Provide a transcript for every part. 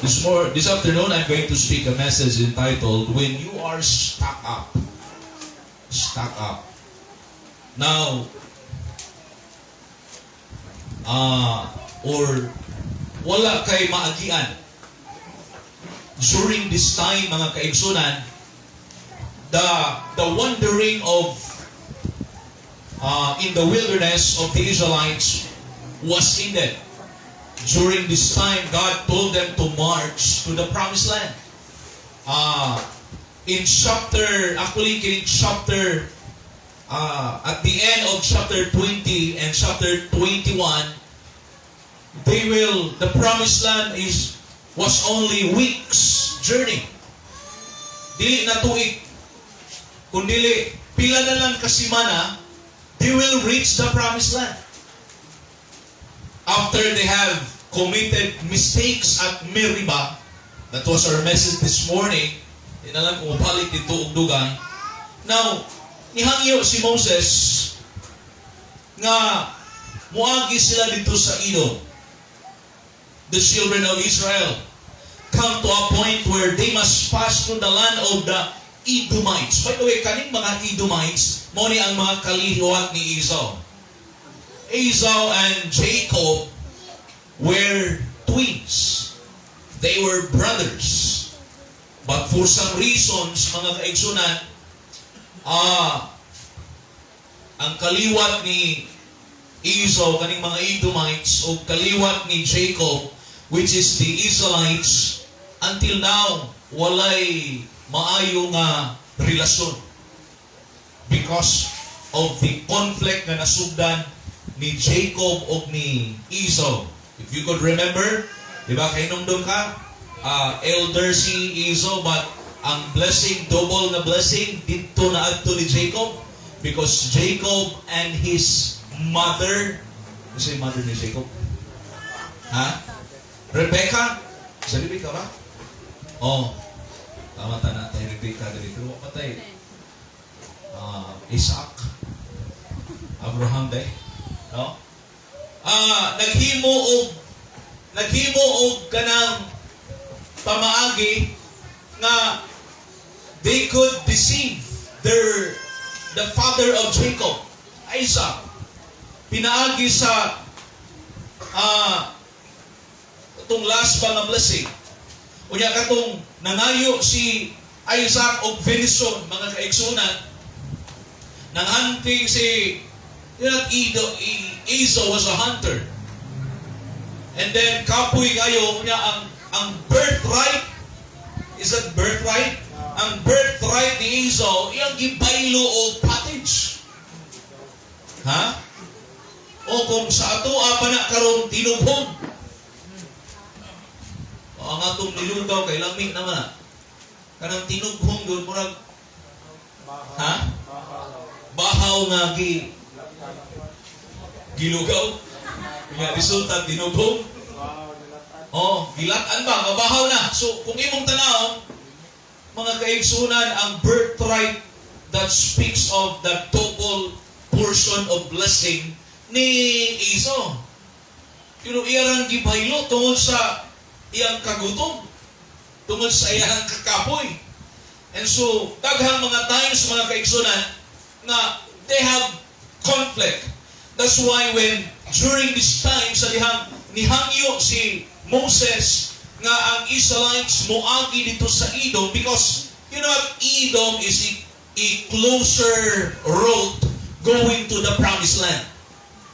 This afternoon, I'm going to speak a message entitled, "When You Are Stuck Up." Stuck up. Now, or wala kay maagian. During this time, mga kaigsunan, the wandering of in the wilderness of the Israelites was ended. During this time, God told them to march to the promised land. In chapter, actually, in chapter, at the end of chapter 20 and chapter 21, the promised land was only weeks journey. Dili na tuig. Kundili, pila na lang kasimana, they will reach the promised land. After they have committed mistakes at Meribah, that was our message this morning, di na lang kung mabalik dito og dugay. Now, nihangyo si Moses nga muagi sila dito sa Edom. The children of Israel come to a point where they must pass through the land of the Edomites. By the way, kaning mga Edomites, mao ni ang mga kaliwat ni Esau. Esau and Jacob were twins. They were brothers. But for some reasons, mga kaigsunan, ang kaliwat ni Esau, kaning mga Edomites, o kaliwat ni Jacob, which is the Israelites, until now, walay maayo nga relasyon because of the conflict nga nasugdan ni Jacob o ni Esau. If you could remember, di ba, kahinumdum ka, elder si Esau, but ang blessing, double na blessing, didto na adto ni Jacob because Jacob and his mother, kasi mother ni Jacob? Ha? Rebecca? Sa Rebecca ba? Oh, tama ta na tayo Rebecca dali. Pero wa pa tay Isaac. Abraham day. No? Naghimo og kanang pamaagi nga they could deceive the father of Jacob, Isaac. Pinaagi sa itong last pa nga blessing. Unya katong nangayo si Isaac og venison, mga kaigsunan, nang hunting si Esau was a hunter. And then kapoy kayo unya ang birthright, is that birthright? Ang birthright ni Esau iyang gibaylo og pottage. Ha? O kung sa ato pa na karon, tinughong. O ang atong nilugaw kay lami naman na. Kanang tinughong gyud murag, ha? Bahaw nga gilugaw. Nga resulta tinughong. Oh, gilatan ba? Mabahaw na. So, kung imong tanaw, mga kaigsunan, ang birthright that speaks of the double portion of blessing ni Esau. Pero iyang gibaylo tungod sa iyang kagutom, tungod sa iyang kakapoy. And so, daghang mga times, mga kaigsunan, nga they have conflict. That's why when during this time sa dihang nihangyo si Moses nga ang Israelites moagi dito sa Edom because you know what, Edom is a closer road going to the promised land.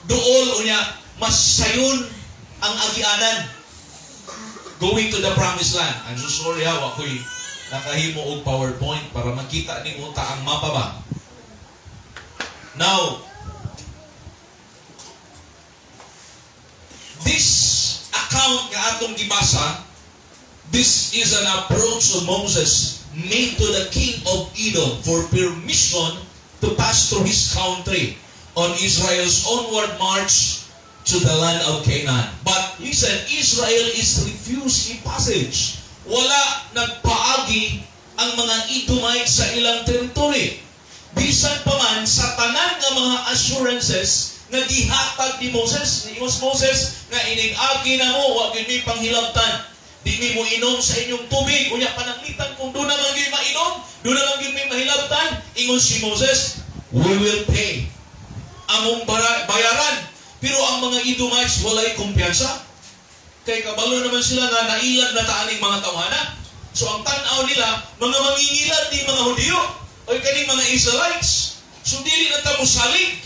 Duol unya mas sayon ang agianan going to the promised land. I'm so sorry ha, wa ko'y nakahimo og PowerPoint para makita nimo ta ang mapa ba. Now, this account nga atong gibasa, this is an approach of Moses made to the king of Edom for permission to pass through his country on Israel's onward march to the land of Canaan. But listen, Israel is refused a passage. Wala nagpaagi ang mga Edomite sa ilang territory. Bisan pa man sa tanan nga mga assurances nga gihatag ni Moses, ni Moses nga inig-agi na mo, wa gyud mi panghilabtan. Di mi mo inom sa inyong tubig. Unya pananglitan kung duna man gyud mainom, duna man gyud may mahilabtan. Ingon si Moses, "We will pay. Among bayaran." Pero ang mga Edomites, walay kumpiyansa. Kay kabalo naman sila nga nailag na ta aning mga tawhana. So ang tan-aw nila, mga mangingilad ni mga Hudiyo o kaning mga Israelites. So dili na ta mosalig.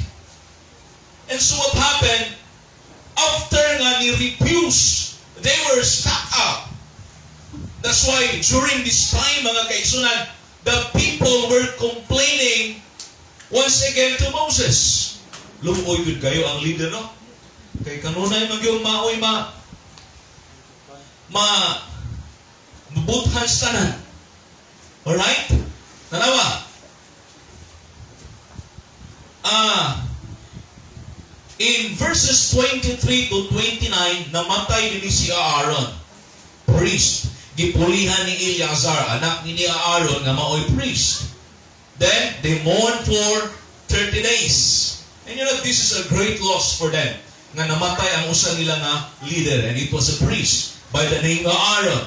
And so what happened? After nga ni refuse, they were stuck up. That's why during this time, mga kaigsuonan, the people were complaining once again to Moses. Luoy gud kayo ang leader, no? Kay kanunay man gyud maoy ma ma mabuthan sa tanan. Alright? Tanawa. In verses 23 to 29, namatay din si Aaron, priest. Gipulihan ni Eleazar, anak ni Aaron, nga maoy priest. Then, they mourned for 30 days. And this is a great loss for them, nga namatay ang usa nila nga leader, and it was a priest by the name of Aaron.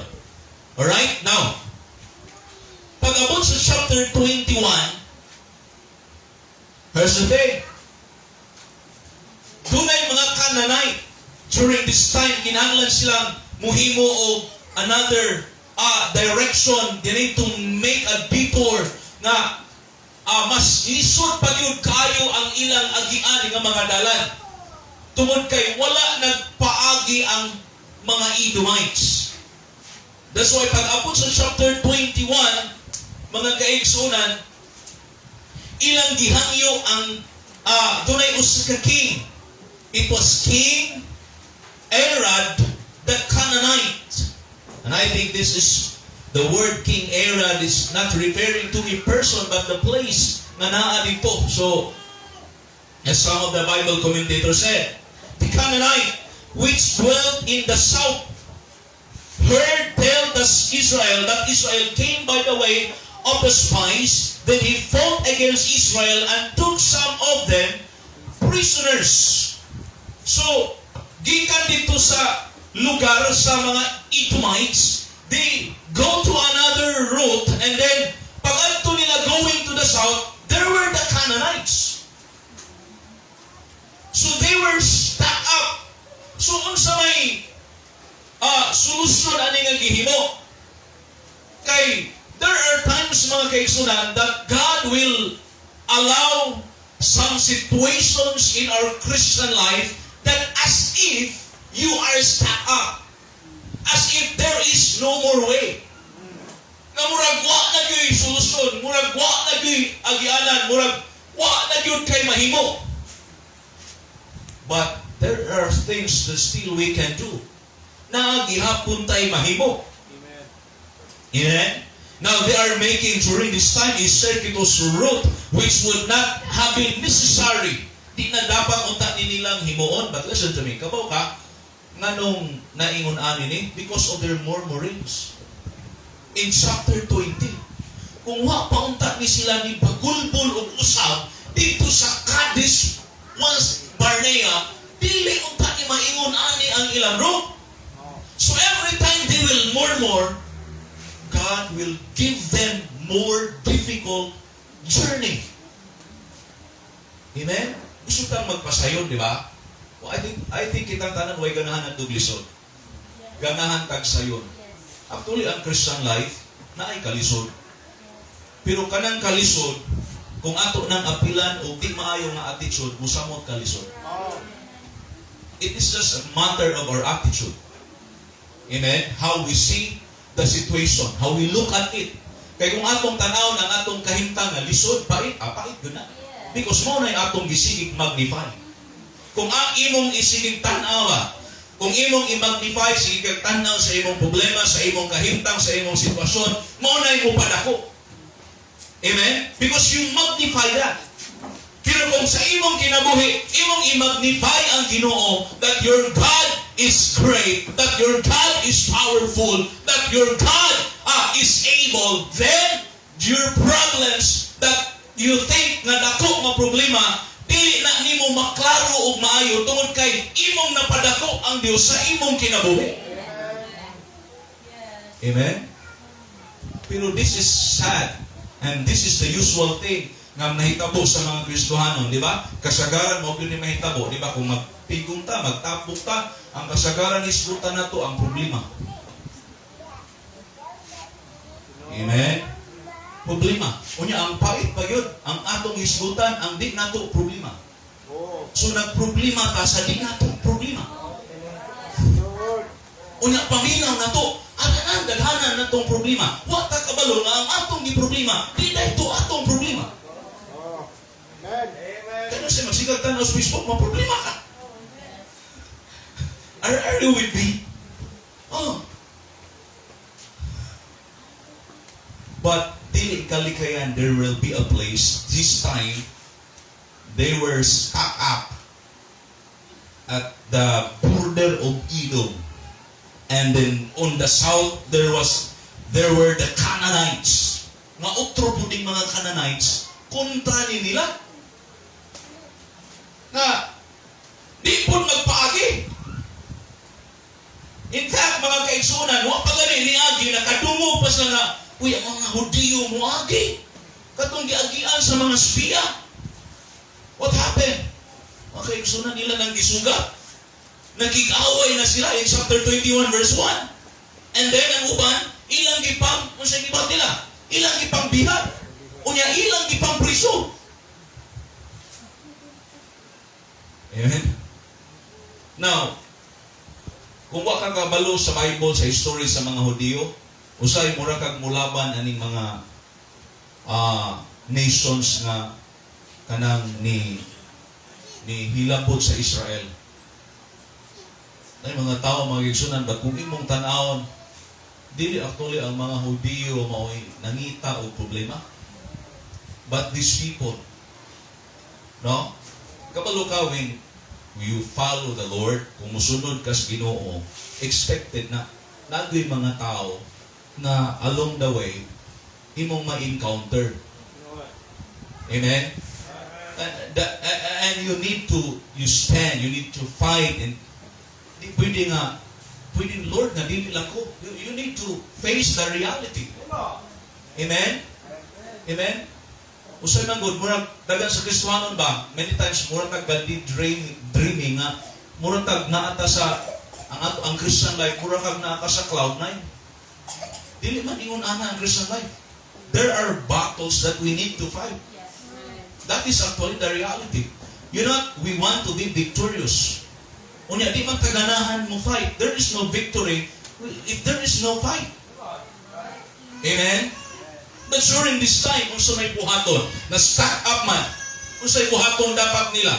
Alright? Now, pag-abot sa chapter 21, here's the thing. Dunay mga Canaanite during this time, kinahanglan silang muhimo og another direction. They need to make a detour nga mas lisod pa gyud kayo ang ilang agian nga mga dalan. Tungod kay wala nagpaagi ang mga Edomites. That's why pag abot sa chapter 21, mga kaigsunan, ilang gihangyo ang dunay usa ka king. It was King Arad the Canaanite. And I think this is the word King Arad is not referring to a person but the place nga naa dito. So, as some of the Bible commentators said, the Canaanite which dwelt in the south heard tell the Israel that Israel came by the way of the spies. Then he fought against Israel and took some of them prisoners. So, gikan dito sa lugar sa mga Edomites, they go to another route and then pag-adto nila going to the south, there were the Canaanites. So they were stuck up. So unsa may solusyon ani nga gihimo? Kay there are times, mga kaigsunan, that God will allow some situations in our Christian life that as if you are stuck up. As if there is no more way. Nga murag wa na gyud solusyon, murag wa na gyud agianan, murag wa na gyud kay mahimo. But there are things that still we can do. Na gihapon tay mahimo. Amen. Amen? Now they are making during this time a circuitous route which would not have been necessary. Di na dapat unta ni nilang himuon. But listen to me, kabaw ka, nganong naingon ani ni? Because of their murmurings. In chapter 20, kung wa pa unta ni sila ni bagulbol og usab dito sa Kadesh once Barnea, dili unta ni maingon ani ang ilang route. So every time they will murmur, God will give them more difficult journey. Amen? Gusto kang magpasayon, di ba? Well, I think kitang tanan way ganahan og lisod. Ganahan tag sayon. Actually, ang Christian life naay kalisod. Pero kanang kalisod, kung ato nang apilan o di maayo nga attitude, musamot kalisod. It is just a matter of our attitude. Amen? How we see the situation, how we look at it. Kay kung atong tanaw ang atong kahimtang nga lisod, pait, pait gyud na. Because mao na yung atong gisigig magnify. Kung ang imong isigig tan-awa, kung imong i-magnify, sige kag tan-aw sa imong problema, sa imong kahimtang, sa imong sitwasyon, mao na yung padako. Amen? Because you magnify that. Pero kung sa imong kinabuhi, imong i-magnify ang Ginoo that your God is great, that your God is powerful, that your God is able, then your problems that you think nga dako nga problema, dili na nimo maklaro og maayo tungod kay imong napadako ang Dios sa imong kinabuhi. Amen? Pero this is sad. And this is the usual thing nga nahitabo sa mga Kristohanon, di ba? Kasagaran mao gyud ni mahitabo, di ba? Kung magpigong ta, magtapok ta, ang kasagaran hisgutan nato ang problema. Amen? Problema. Unya ang pait pa gyud, ang atong hisgutan ang di nato problema. So nagproblema ta sa di nato problema. Lord. Unya paminaw nato, aranan daghanan natong problema. Wa ta kabalo nga ang atong gi problema, di dayto atong problema. Oh. Amen. Amen. Kaya siya magsigag tanaw sa Facebook, maproblema ka. Are you with me? Oh. But dili kalikayan, there will be a place, this time, they were stuck up at the border of Edom. And then on the south, there were the Canaanites. Nga utro po ding mga Canaanites, kontra ni nila. Nga, di po magpaagi. In fact, mga kaigsunan, wa pa gani niagi, nakadungog pa sila nga, "Uy, ang mga Hudiyo moagi. Katong giagian sa mga spiya." What happened? Mga kaigsunan, nila nang gisugat. Nakig-away na sila in chapter 21 verse 1. And then ang uban, ilang gipang, unsa gibuhat nila? Ilang gipang bihag. Unya ilang gipang priso. Amen? Now, kung wa ka kabalo sa Bible, sa history sa mga Hudiyo, usay mura kag mulaban aning mga nations nga kanang ni hilabot sa Israel. Ay mga tao, mga igsunan, ba kung imong tan-awon, dili actually ang mga Hudiyo mao'y nangita og problema. But these people, no? Kabalo ka when you follow the Lord, kung musunod ka sa Ginoo, expected na nagoy mga tao na along the way imong ma-encounter. Amen? And you need to, you stand, you need to fight, and di pwede nga, pwede Lord nga dili lang ko. You need to face the reality. Amen? Amen? Usay man gud, murag dagan sa Kristohanon ba, many times murag tag godly dreaming nga murag tag naa ta sa ang ato ang Christian life, murag kag naa ka sa cloud nine. Dili man ingon ana ang Christian life. There are battles that we need to fight. That is actually the reality. You know, we want to be victorious. Unya, di man taganahan mo fight. There is no victory if there is no fight. Amen? But during this time, unsa may buhaton, na stuck up man, unsay buhaton dapat nila?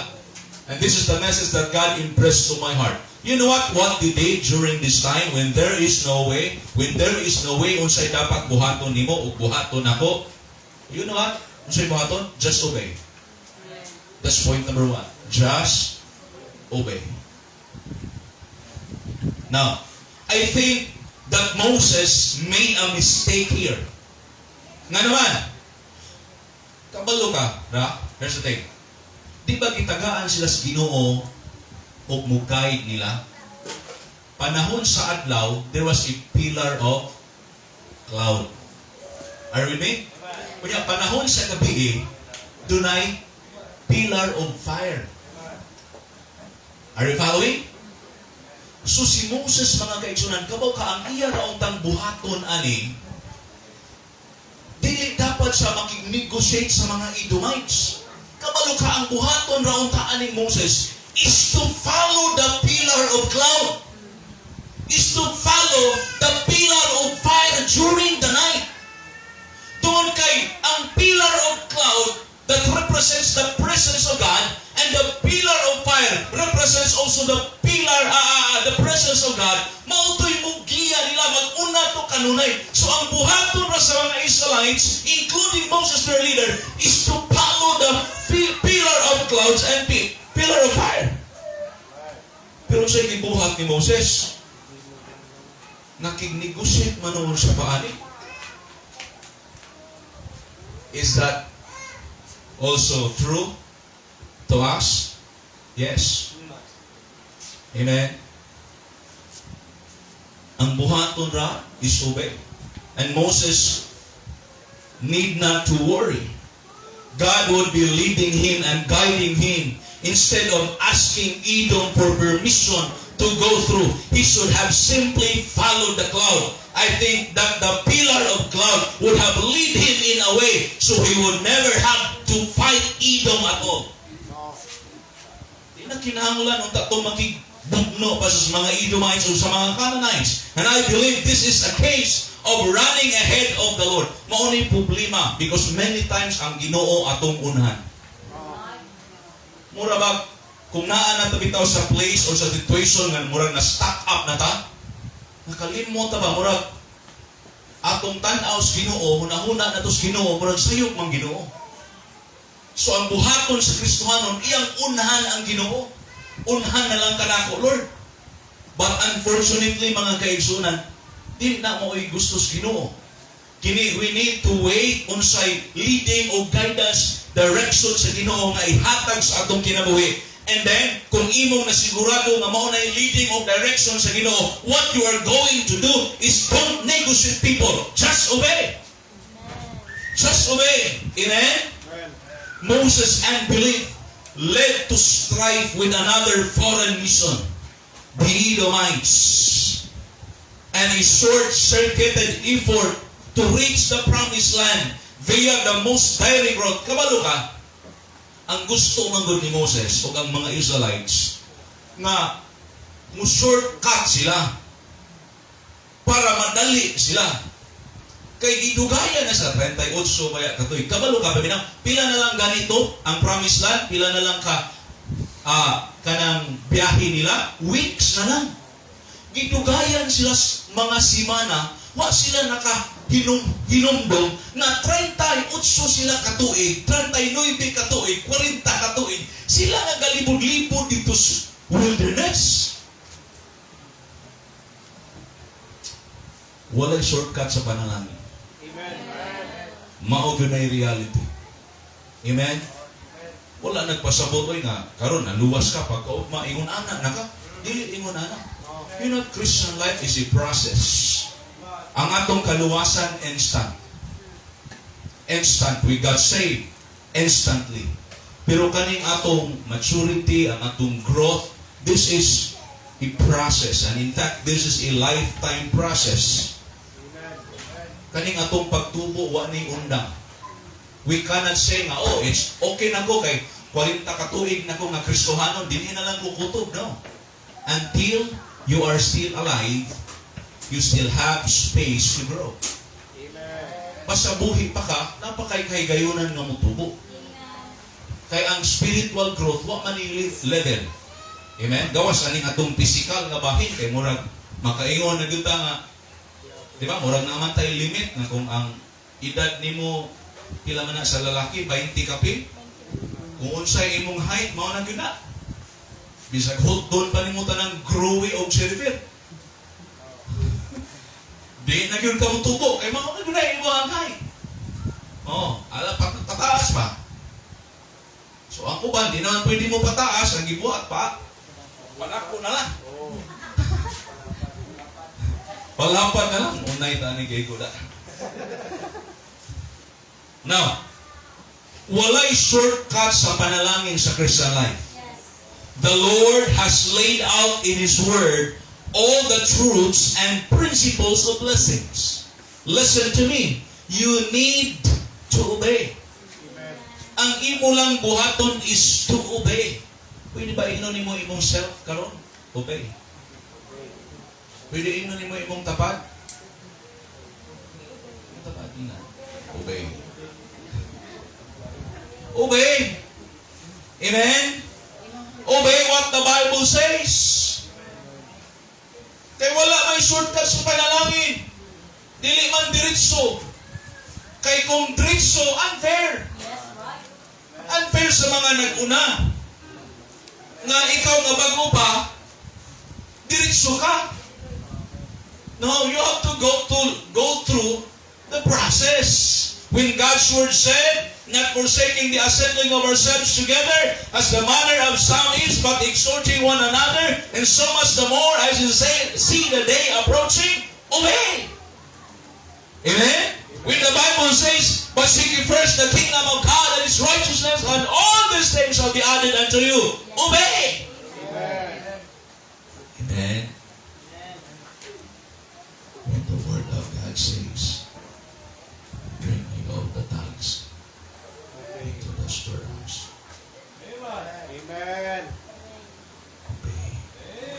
And this is the message that God impressed to my heart. You know what? What did they during this time when there is no way? When there is no way, unsay dapat buhaton nimo ug buhaton nako? You know what? Unsay buhaton? Just obey. That's point number one. Just obey. Now, I think that Moses made a mistake here. Nga naman, kabalo ka, ra? Here's the thing. Di ba gitagaan sila sa Ginoo og mo-guide nila? Panahon sa adlaw, there was a pillar of cloud. Are you with me? Kunya, panahon sa gabi, dunay pillar of fire. Are you following? So si Moses, mga kaigsunan, kabaw ka ang iya ra untang buhaton ani, dili dapat siya makig-negotiate sa mga Edomites. Kabalo ka ang buhaton ra unta ani Moses is to follow the pillar of cloud. Is to follow the pillar of fire during the night. Doon kay ang pillar of cloud that represents the presence of God and the pillar of fire represents also the pillar, the presence of God. Mao to'y mugiya nila mag-una to kanunay. So ang buhaton ra sa mga Israelites, including Moses their leader, is to follow the pillar of clouds and pillar of fire. Pero sa gibuhat ni Moses, nakig-negotiate man noon siya paani. Is that also true to us? Yes. Amen. Ang buhaton ra is obey. And Moses need not to worry. God would be leading him and guiding him. Instead of asking Edom for permission to go through, he should have simply followed the cloud. I think that the pillar of cloud would have lead him in a way so he would never have to fight Edom at all. No. Di na kinahanglan unta to makigbugno pa sa mga Edomites o sa mga Canaanites. And I believe this is a case of running ahead of the Lord. Mao ni problema because many times ang Ginoo atong unhan. Mura ba kung naa na ta bitaw sa place or sa situation nga murag na stuck up na ta, nakalimot ta ba, murag atong tan-aw sa Ginoo, hunahuna na to sa Ginoo, murag sayop man Ginoo. So ang buhaton sa Kristohanon, iyang unhan ang Ginoo. Unhan na lang kanako, Lord. But unfortunately, mga kaigsunan, di na mao'y gusto sa Ginoo. Kini we need to wait unsay leading o guidance, direction sa Ginoo nga ihatag sa atong kinabuhi. And then, kung imong nasigurado nga mao na leading o direction sa Ginoo, what you are going to do is don't negotiate people. Just obey. Just obey. Amen? Amen. Moses' unbelief led to strife with another foreign nation, the Edomites, and a short-circuited effort to reach the promised land via the most direct route. Kabalo ka, ang gusto man gud ni Moses o ang mga Israelites nga mo shortcut sila para madali sila. Kay gidugaya na sa 38 baya katuig. Kabalo ka ba, pila na lang ganito ang promised land, pila na lang ka kanang biyahe nila, weeks na lang. Gidugayan sila mga simana, wa sila naka hinumdom na 38 sila katuig, 39 katuig, 40 katuig, sila nga galibod-libod dito sa wilderness. Walay shortcut sa panalangin. Amen. Mao gyud na reality. Amen? Wala nagpasabot oy nga karon naluwas ka, pagkaugma ingon ana na ka. Dili ingon ana. No. Christian life is a process. Ang atong kaluwasan, instant. Instant. We got saved instantly. Pero kaning atong maturity, ang atong growth, this is a process. And in fact, this is a lifetime process. Amen. Kaning atong pagtubo, wa ni undang. We cannot say nga, "Oh, it's okay na ko kay 40 katuig na ko nga Kristohanon, dinhi na lang ko kutob." No. Until you are still alive, you still have space to grow. Amen. Basta buhi pa ka, naa pa kay kahigayunan nga mutubo. Kay ang spiritual growth, wa man ni level. Amen? Gawas aning atong physical nga bahin, kay murag makaingon na gyud ta nga, di ba? Murag naman tay limit nga kung ang edad nimo pila man na sa lalaki, 20 kapil. Kung unsay imong height, mao na gyud na. Bisag hutdon pa nimo tanang growy og silver, di na gyud ka motubo kay mao na gyud na imong height. Oh, ala pataas pa. So ang uban di naman pwede mo pataas, ang gibuhat pa. Palako na lang. Oh. Palapad na lang. Unay ta ni kay kuda. Now, walay shortcut sa panalangin sa Christian life. The Lord has laid out in His Word all the truths and principles of blessings. Listen to me. You need to obey. Amen. Ang imo lang buhaton is to obey. Pwede ba ingnon nimo imong self karon? Obey. Pwede ingnon nimo imong tapad? Imong tapad ina. Obey. Obey. Amen? Obey what the Bible says. Kay wala may shortcut sa panalangin. Dili man diretso. Kay kung diretso, unfair. Unfair sa mga nag-una. Nga ikaw nga bago pa, diretso ka. No, you have to go through the process. When God's word said Not forsaking the assembling of ourselves together, as the manner of some is, but exhorting one another, and so much the more as you see the day approaching." Obey. Amen? When the Bible says, "But seek ye first the kingdom of God and His righteousness, and all these things shall be added unto you." Obey. Amen. Amen. When the word of God says, "Bring me all the tithes into the storehouse." Amen. Obey.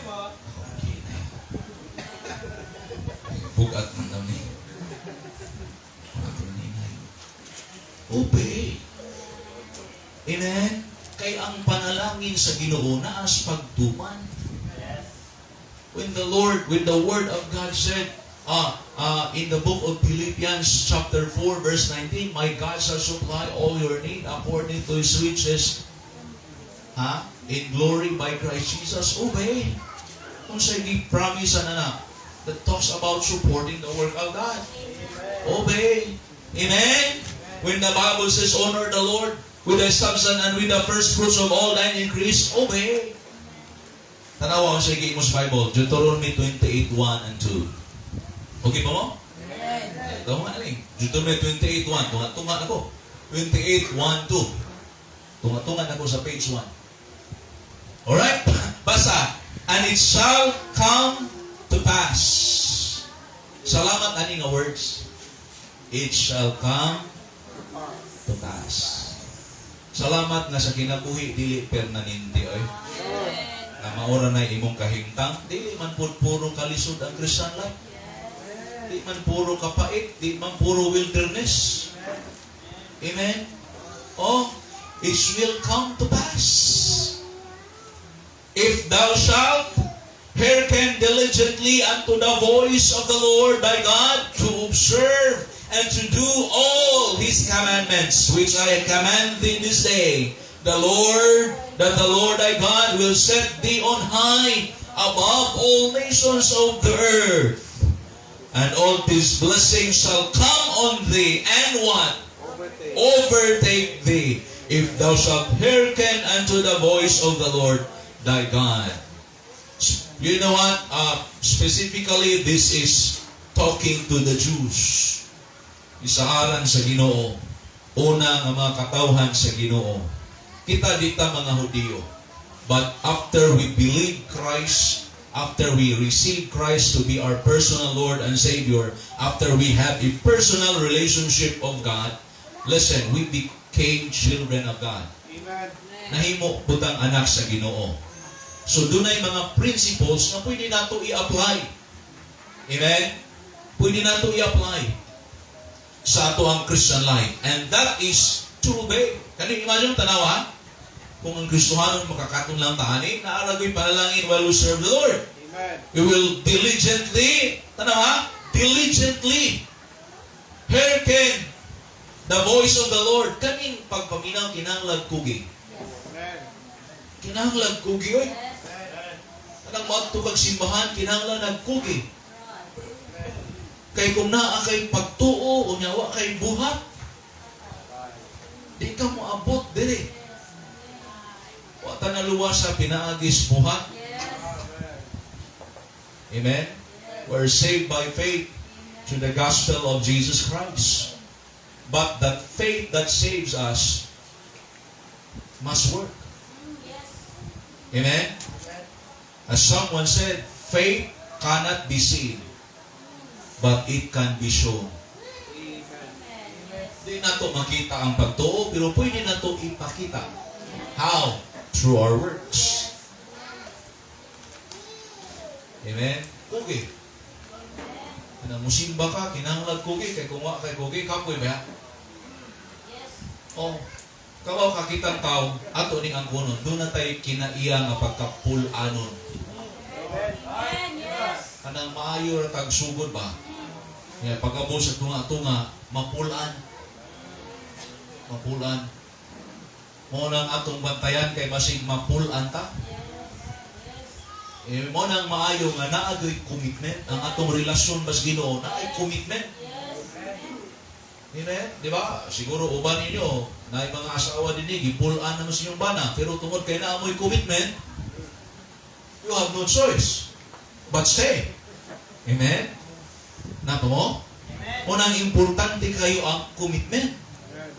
Ako ang kinay. Bugat man daw ni. Wala ko ninay. Obey. Amen? Kay ang panalangin sa Ginoo naa sa pagtuman. When the word of God said, in the book of Philippians chapter 4 verse 19, "My God shall supply all your need according to His riches," ha? "In glory by Christ Jesus." Obey. Kung sa promise na na, that talks about supporting the work of God. Obey. Amen? When the Bible says, "Honor the Lord with thy substance and with the first fruits of all thine increase," obey. Tanawa ko sa English Bible, Deuteronomy 28, 1 and 2. Okay ba mo? Tunga na eh. Deuteronomy 28, 1. Tunga-tunga ako. 28, 1, 2. Tunga-tunga ako sa page 1. Alright? Basta. "And it shall come to pass." Salamat ani nga words. "It shall come to pass." Salamat nga sa kinabuhi dili permanente oy. Na maura na imong kahimtang, dili man pud puro kalisod ang Christian life. Di man puro kapait, di man puro wilderness. Amen? Oh, it will come to pass. "If thou shalt hearken diligently unto the voice of the Lord thy God to observe and to do all His commandments, which I command thee this day, the Lord, that the Lord thy God will set thee on high above all nations of the earth. And all these blessings shall come on thee," and what? Overtake. "Overtake thee, if thou shalt hearken unto the voice of the Lord thy God." You know what? Specifically, this is talking to the Jews. Isaaran sa Ginoo. Una nga mga katawhan sa Ginoo. Kita dita mga Hudiyo. But after we believe Christ, after we receive Christ to be our personal Lord and Savior, after we have a personal relationship of God, listen, we became children of God. Amen. Nahimo pud tang anak sa Ginoo. So dunay mga principles nga pwede nato i-apply. Amen? Pwede nato i-apply sa ato ang Christian life. And that is to obey. Kani imagine tanawa, kung ang Kristohanon makakaton lang ta ani, naa ra goy panalangin while we serve the Lord. Amen. We will diligently, tanawa, diligently hearken the voice of the Lord. Kaning pagpaminaw kinahanglan kugi. Amen. Kinahanglan kugi oy. Kanang moadto kag simbahan kinahanglan nagkugi. Kay kung naa kay pagtuo unya wa kay buhat, di ka moabot diri. Wa ta naluwas sa pinaagis buhat. Amen. We're saved by faith through the gospel of Jesus Christ. But that faith that saves us must work. Amen? As someone said, "Faith cannot be seen, but it can be shown." Amen. Di nato makita ang pagtuo, pero pwede nato ipakita. How? Through our works. Amen? Kugi. Kanang musimba ka, kinahanglan kugi, kay kung wa kay kugi, kapoy ba? Oh, kabaw kakitang tao, ato ning ang kunon, duna tay kinaiya nga pagkapul-anon. Kanang maayo ra tag sugod ba? Kaya pag-abot sa tunga-tunga, mapulan. Mapulan. Mao nang atong bantayan kay basig mapulan ta. Eh, mao nang maayo nga naa goy commitment ang atong relasyon bas Ginoo, naay commitment. Amen? Di ba? Siguro uban ninyo, na mga asawa din ni, gipulaan naman sa inyong bana. Pero tungod kay naa mo'y commitment, you have no choice but stay. Amen? Nato mo? Unang importante kayo ang commitment. Amen.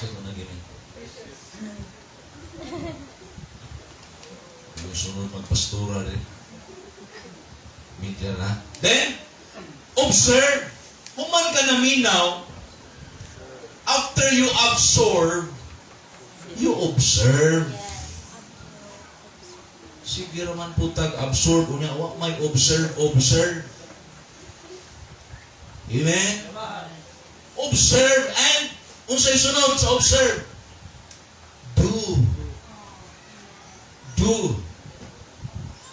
Sa na gini. Yung sunod magpastura rin. Media na. Then, observe. Human ka naminaw, after you absorb, you observe. Sige raman po tag absorb unya wa may observe, observe. Amen. Observe and unsay sunod sa observe? Do. Do.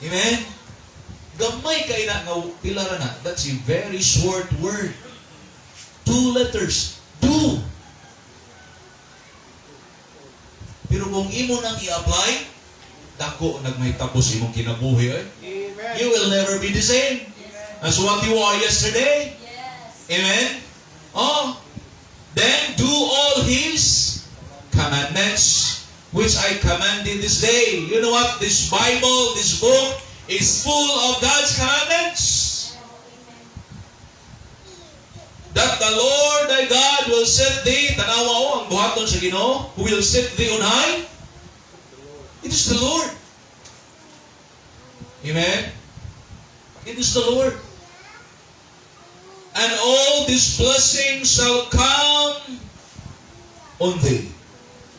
Amen. Gamay kay na nga pila ra na. That's a very short word. Two letters. Do. Pero kung imo nang i-apply, dako nagmahitabo imong kinabuhi oy. Amen. You will never be the same as what you are yesterday. Amen? Oh, then do all His commandments, which I command thee this day. You know what? This Bible, this book, is full of God's commandments. That the Lord thy God will set thee, tanawa o, ang buhaton sa Ginoo, who will set thee on high. It is the Lord. Amen? It is the Lord. And all these blessings shall come on thee.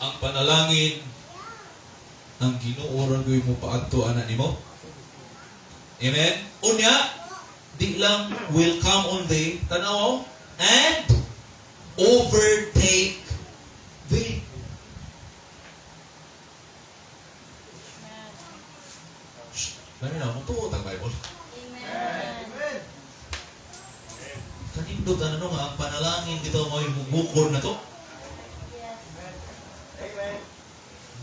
Ang panalangin, ang Ginoo ra gyud mo paadto ana nimo. Amen? Unya, di lang will come on thee, tanaw, and overtake thee. Shh, lami na, mutuo tag Bible. Amen. Kanindot ano nga, ang panalangin dito mo mubukol na to. Amen.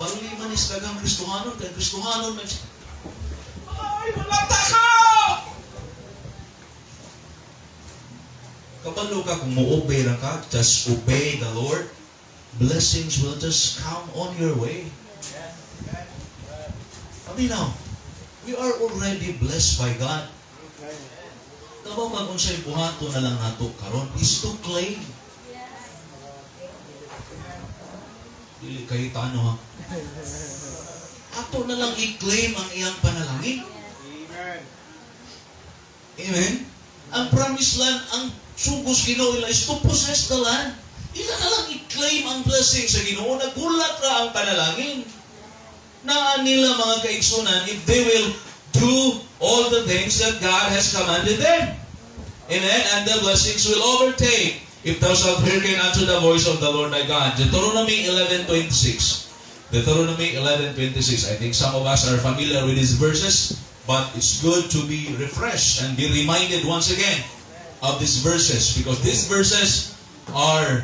Bali man is daghang Kristohanon, kay Kristohanon man siya. Ay, wala ta ka! Kabalo ka kung mo-obey ra ka, just obey the Lord. Blessings will just come on your way. I mean now, we are already blessed by God. Amen. Kabaw kag unsay buhaton na lang nato karon is to claim. Dili kay tano ha. Ato na lang i-claim ang iyang panalangin. Amen. Amen? Ang promised land, ang sugos Ginoo ila is to possess the land. Ila na lang i-claim ang blessing sa Ginoo. Nagulat ra ang panalangin. Naa nila, mga kaigsunan, if they will do all the things that God has commanded them. Amen? And the blessings will overtake if thou shalt hearken unto the voice of the Lord thy God. Deuteronomy 11:26. Deuteronomy 11:26. I think some of us are familiar with these verses, but it's good to be refreshed and be reminded once again of these verses, because these verses are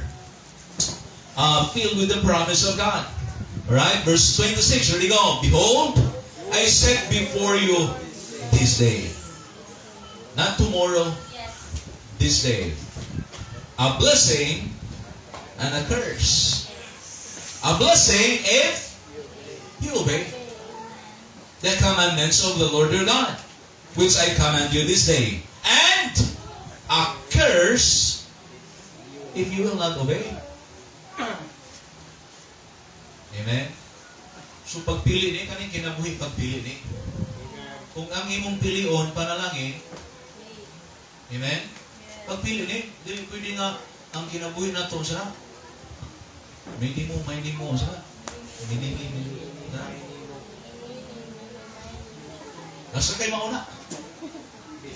filled with the promise of God. All right, verse 26, here we go. "Behold, I set before you this day." Not tomorrow, this day. "A blessing and a curse. A blessing if you obey the commandments of the Lord your God, which I command you this day. And a curse if you will not obey." Amen? So pagpili ni, kaning kinabuhi pagpili ni. Kung ang imong pilion, panalangin, amen? Pagpili ni, dili pwede nga ang kinabuhi nato sa may nimo sa minini na. Nasa kay mauna.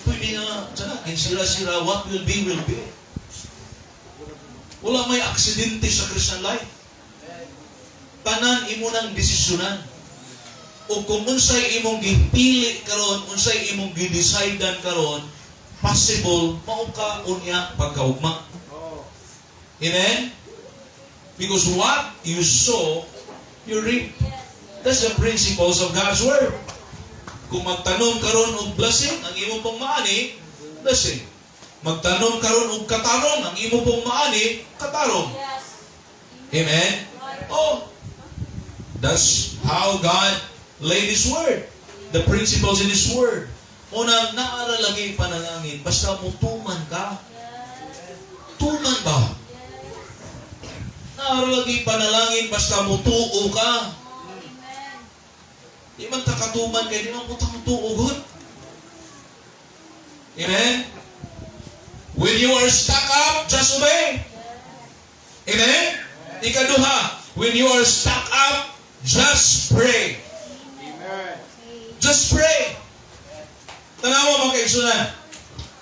Pwede nga sana kinsira-sira, what will be will be. Wala may aksidente sa Christian life. Tanan imo nang desisyonan. O kung unsay imong gipili karon, unsay imong gidecidean karon, possible mao ka unya pagkaugma. Oh. Amen? Because what you sow, you reap. That's the principles of God's Word. Kung magtanom karon og blessing, ang imo pong maani, blessing. Magtanom karon og katarong, ang imo pong maani, katarong. Amen? Oh, that's how God laid His Word. The principles in His Word. Unang naa ra lagi panalangin, basta mutuman ka. Tuman ba? Naa ra lagi panalangin, basta mutuo ka. Di man ta katuman kay di man po ta mutuo gud. Amen? When you are stuck up, just obey. Amen? Ikaduha, when you are stuck up, just pray. Amen. Just pray. Tanawa, mga kaigsunan.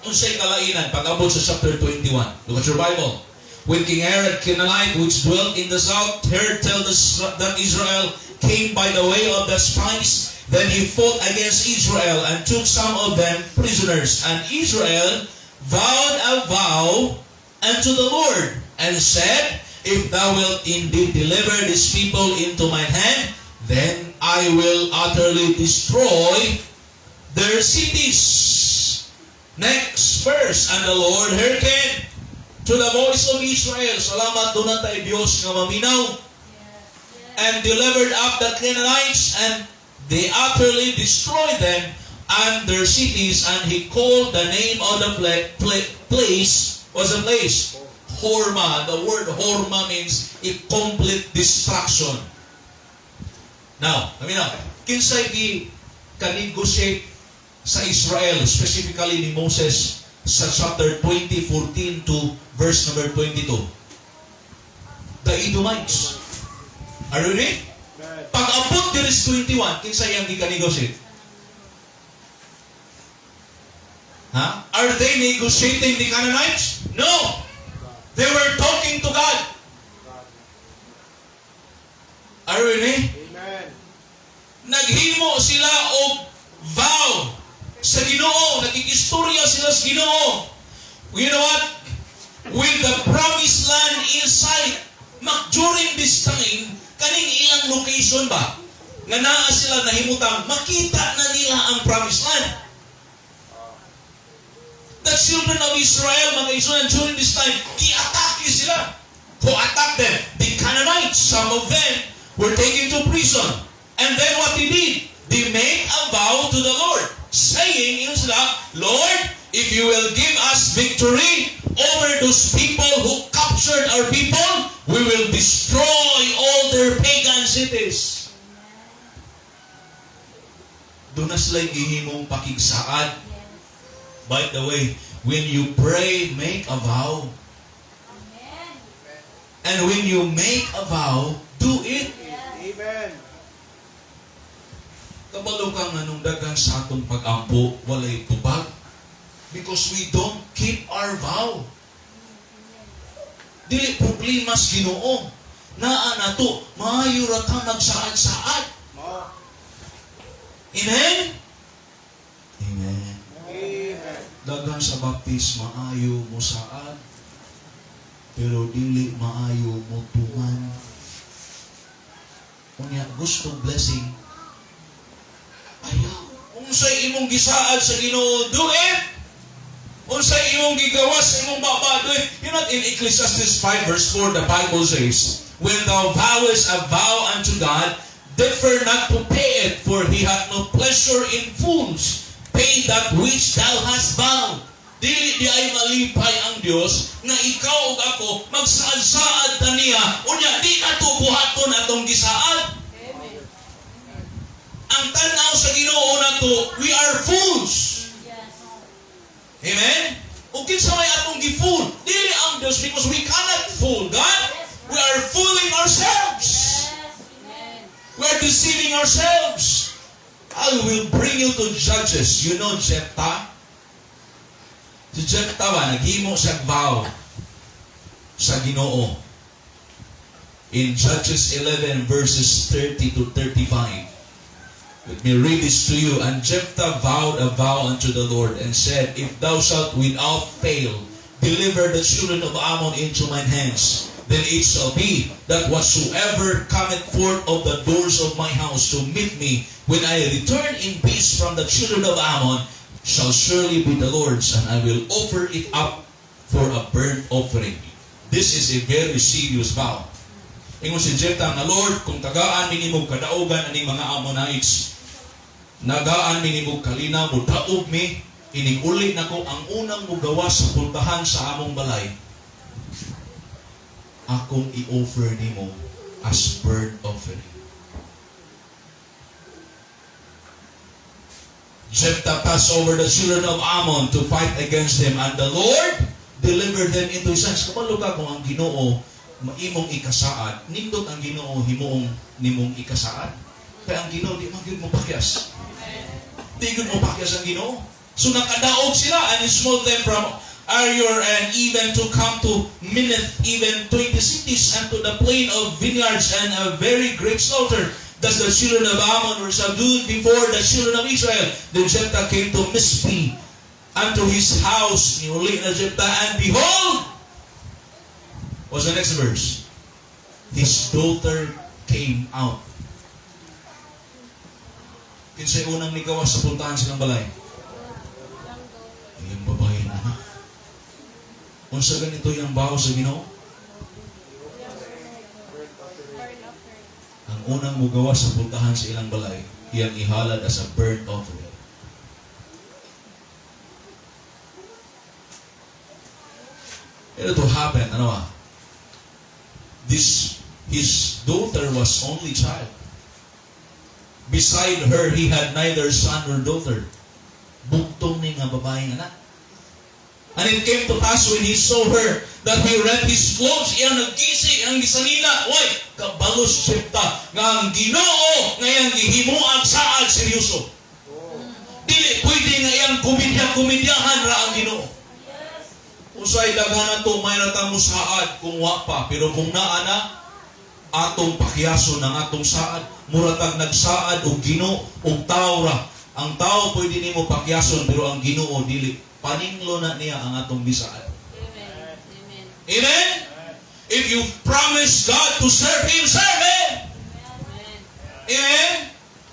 Unsay kalainan pag-abot sa chapter 21. Look at your Bible. When King Arad Canaanite, which dwelt in the south, heard tell that Israel came by the way of the spies, then he fought against Israel and took some of them prisoners. And Israel vowed a vow unto the Lord and said, "If thou wilt indeed deliver this people into my hand, then I will utterly destroy their cities." Next verse, "And the Lord hearkened to the voice of Israel." Salamat, duna tay Diyos nga maminaw. "And delivered up the Canaanites, and they utterly destroyed them and their cities. And he called the name of the place," what's the place? "Hormah." The word Hormah means a complete destruction. Now, I mean now, kinsay gi ka-negotiate sa Israel, specifically ni Moses sa chapter 20, 14 to verse number 22? The Edomites. Are you ready? Amen. Pag abot diri sa 21, kinsa iyang gi-negotiate? Ha? Are they negotiating the Canaanites? No! They were talking to God. God. Are you ready? Amen. Naghimo sila og vow sa Ginoo. Nakikistorya sila sa Ginoo. You know what? With the promised land in sight, mak during this time, kaning ilang location ba? Nga naa sila nahimutang, makita na nila ang promised land. The children of Israel, mga Israel, during this time, gi-atake sila. Who attacked them? The Canaanites. Some of them were taken to prison. And then what they did? They made a vow to the Lord, saying, ingon sila, "Lord, if you will give us victory over those people who captured our people, we will destroy all their pagan cities." Duna sila gihimong pakigsaad. By the way, when you pray, make a vow. Amen. And when you make a vow, do it. Amen. Kabalo ka nga nung daghan sa atong pag-ampo, walay tubag. Because we don't keep our vow. Dili problema sa Ginoo. Naa nato, maayo ra ta magsaad-saad. Mao. Amen? Amen. Amen. Daghan sa Baptist maayo mo saad, pero dili maayo mo tuman. Unya gusto blessing. Ayaw. Unsay imong gisaad sa Ginoo, do it. Unsay imong gigawas sa imong baba, do it. You know, in Ecclesiastes 5 verse 4, the Bible says, "When thou vowest a vow unto God, defer not to pay it, for he hath no pleasure in fools. Pay that which thou hast vowed." Dili diay malipay ang Dios nga ikaw ug ako magsaad-saad ta niya, unya di nato buhaton atong gisaad. Amen. Ang tan-aw sa Ginoo nato, we are fools. Amen? Ug kinsa may atong gi-fool? Dili ang Dios, because we cannot fool God. We are fooling ourselves. Amen. We are deceiving ourselves. I will bring you to Judges. You know Jephthah? Si Jephthah ba, naghimo siya vow sa Ginoo. In Judges 11 verses 30 to 35. Let me read this to you. "And Jephthah vowed a vow unto the Lord and said, 'If thou shalt without fail deliver the children of Ammon into mine hands, Then it shall be that whatsoever cometh forth of the doors of my house to meet me when I return in peace from the children of Ammon shall surely be the Lord's, and I will offer it up for a burnt offering." This is a very serious vow. Ingon si Jephthah nga, "Lord, kung tagaan mi nimo kadaugan aning mga Ammonites, tagaan mi nimo kalinaw, mudaog mi, inig uli nako, ang unang mugawas sa pultahan sa among balay, akong i-offer nimo as burnt offering." Jephthah passed over the children of Ammon to fight against them, and the Lord delivered them into his hands. Kabalo ka kung ang Ginoo maimong ikasaad, nindot ang Ginoo himuong nimong ikasaad. Kaya ang Ginoo di man gyud mo pakyas. Di gyud mo pakyas ang Ginoo. So nakadaog sila and he smote them from Aroer and even to come to Minnith, even 20 cities, and to the plain of vineyards, and a very great slaughter. Thus the children of Ammon were subdued before the children of Israel. Then Jephthah came to Mizpeh unto his house. Niuli na Jephthah, and behold, what's the next verse? His daughter came out. Kinsay unang nigawas sa pultahan sa ilang balay? Iyang babae na anak. Unsa ganito yung vow sa Ginoo? Burnt offering. Burn offering. Ang unang mugawas sa pultahan sa ilang balay, iyang ihalad as a burnt offering. Ito to happen, ano ba? This, his daughter was only child. Beside her, he had neither son nor daughter. Bugtong ni nga babaeng anak. And it came to pass when he saw her that he rent his clothes, iyang nagkisi, iyang gisanina. Why? Kabalos Jephthah nga ang Ginoo nga iyang gihimuang saad seryoso. Dili pwede nga iyang komedya-komedyahan ra ang Ginoo. Usay daghan to may ra ta mo saad kung wa pa, pero kung naa na, atong pakyason ang atong saad. Mura tag nagsaad og Ginoo og tawo ra. Ang tawo pwede nimo pakyason, pero ang Ginoo dili. Paninglo na niya ang atong gisaad. Amen. Amen. Amen? If you promise God to serve Him, serve Him. Amen. Amen?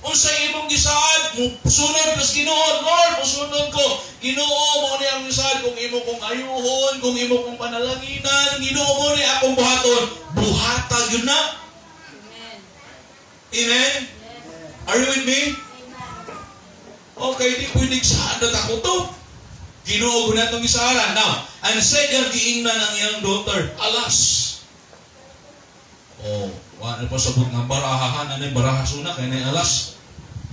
Unsay imong gisaad, musunod kas Ginoo, "Lord, musunod ko. Ginoo, mao ni ang gisaad kung imo kong ayuhon, kung imo kong panalanginan, Ginoo, mo ni akong buhaton." Buhata gyud na. Amen. Amen? Yes. Are you with me? Amen. Okay, di pwede saad na ako to. Ginoo ko na itong gisaaran. Now, and said ang giingnan ang iyang daughter, "Alas." Oh, wala pa sabot nga barahahan, ano yung barahasuna, kaya na alas.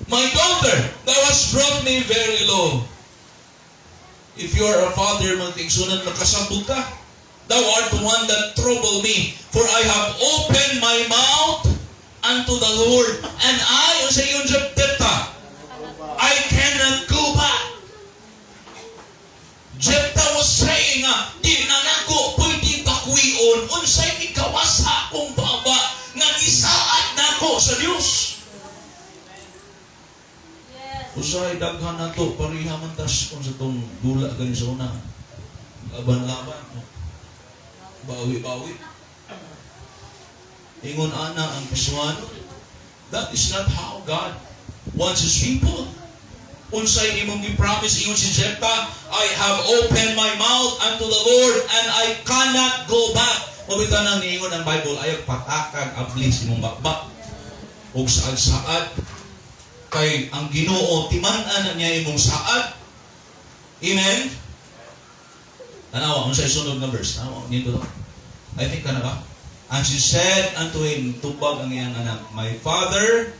"My daughter, thou hast brought me very low." If you are a father, magtigsunan, nakasabot ka. "Thou art the one that trouble me, for I have opened my mouth unto the Lord, and I," sa iyong Jephthah, "I cannot go back." Jephthah was saying nga, di na nako pwede bakwion, unsay ikawas sa akong baba, nga gisaad nako sa Dios. Yes. Usay daghan na to, pareha man tas kung sa tong dula gani sa una. Laban-laban. No? Bawi-bawi. Ingon ana ang Kristohano. That is not how God wants His people. Unsay imong gi-promise, ingon si Jephthah, "I have opened my mouth unto the Lord and I cannot go back." Mabita nang niingon ang Bible, ayaw patakag ablis imong bakbak. Ug saad-saad kay ang Ginoo timan-an na niya imong saad. Amen. Tanawa unsay sunod nga verse. Tanawa nito to. I think kana ba? And she said unto him, tubag ang iyang anak, "My father,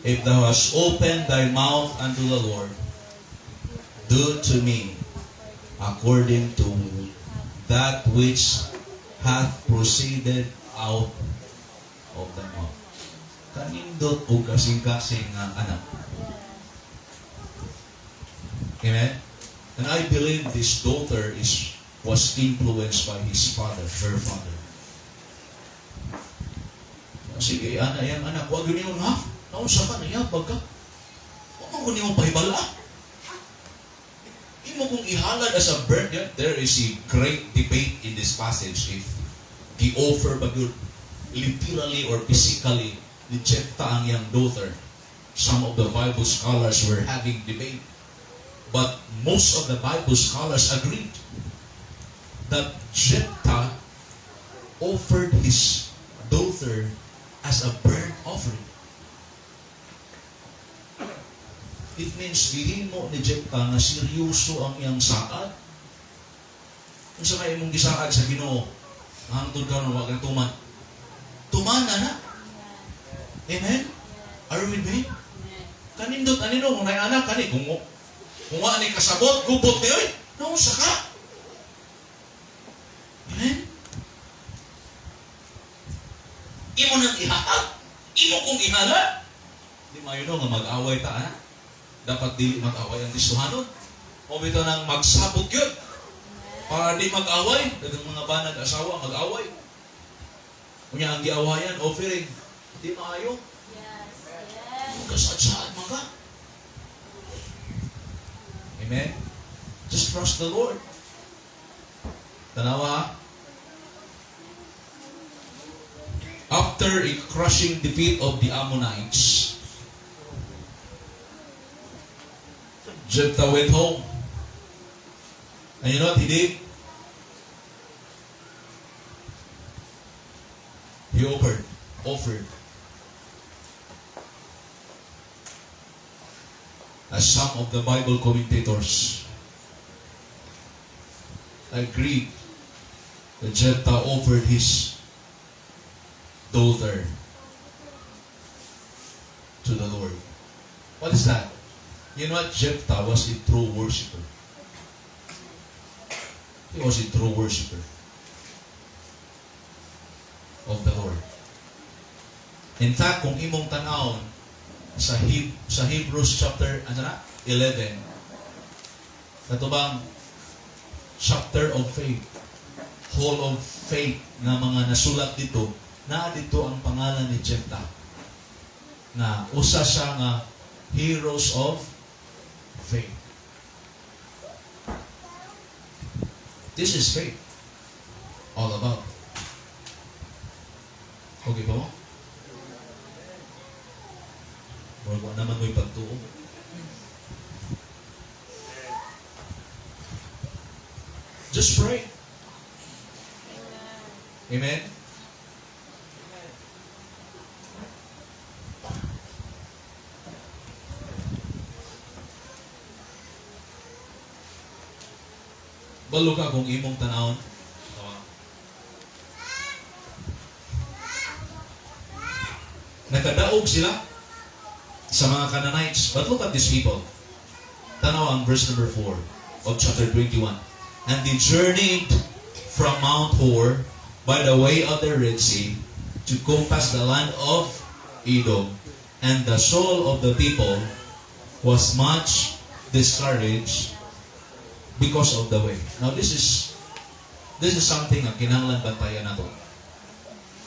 if thou hast opened thy mouth unto the Lord, do to me according to that which hath proceeded out of thy mouth." Kanindot o kasing-kasing nga anak. Amen? And I believe this daughter is was influenced by his father, her father. Sige, ana yang anak, wag yun yung ha? Naunsa ka, nayabag ka. Wag mo ko niyong pahibala. Imo kong ihalad as a burnt. Yeah, there is a great debate in this passage if Gi-offer ba gyud literally or physically ni Jephthah ang iyang daughter? Some of the Bible scholars were having debate. But most of the Bible scholars agreed that Jephthah offered his daughter as a burnt offering. It means gihimo ni Jephthah nga seryoso ang iyang saad. Unsa may imong gisaad sa Ginoo? Hangtod karon wa tuman. Tumana na. Amen? Are you with me? Kanindot ani no, kung naay anak kani kung wa ni kasabot, gubot ni oy. Naunsa ka? Amen? Imo nang ihatag. Imo kong ihalad. Di maayo no nga mag-away ta, ha? Dapat dili mag-away ang Kristohanon. O bitaw nang magsabot yun. Para di mag-away, daghang mga banag asawa mag-away. Unya ang giawayan, offering, di maayo. Kasaad-saad man ka. Amen? Just trust the Lord. Tanawa ha? After a crushing defeat of the Ammonites, Jephthah went home. And you know what he did? He offered. As some of the Bible commentators agreed that Jephthah offered his daughter to the Lord. What is that? You know what? Jephthah was a true worshiper. He was a true worshiper of the Lord. In fact, kung imong tanawon sa Hebrews chapter ano na? 11, kato bang chapter of faith, hall of faith nga mga nasulat dito, naa dito ang pangalan ni Jephthah. Na usa siya nga heroes of faith. This is faith. All about. Okay ba mo? Murag wa naman mo'y pagtuo. Just pray. Amen? Balo ka kung imong tanawon. Nakadaog sila sa mga Canaanites. But look at these people. Tanaw ang verse number 4 of chapter 21. And they journeyed from Mount Hor by the way of the Red Sea to compass the land of Edom. And the soul of the people was much discouraged because of the way. Now this is something nga kinahanglan bantayan nato.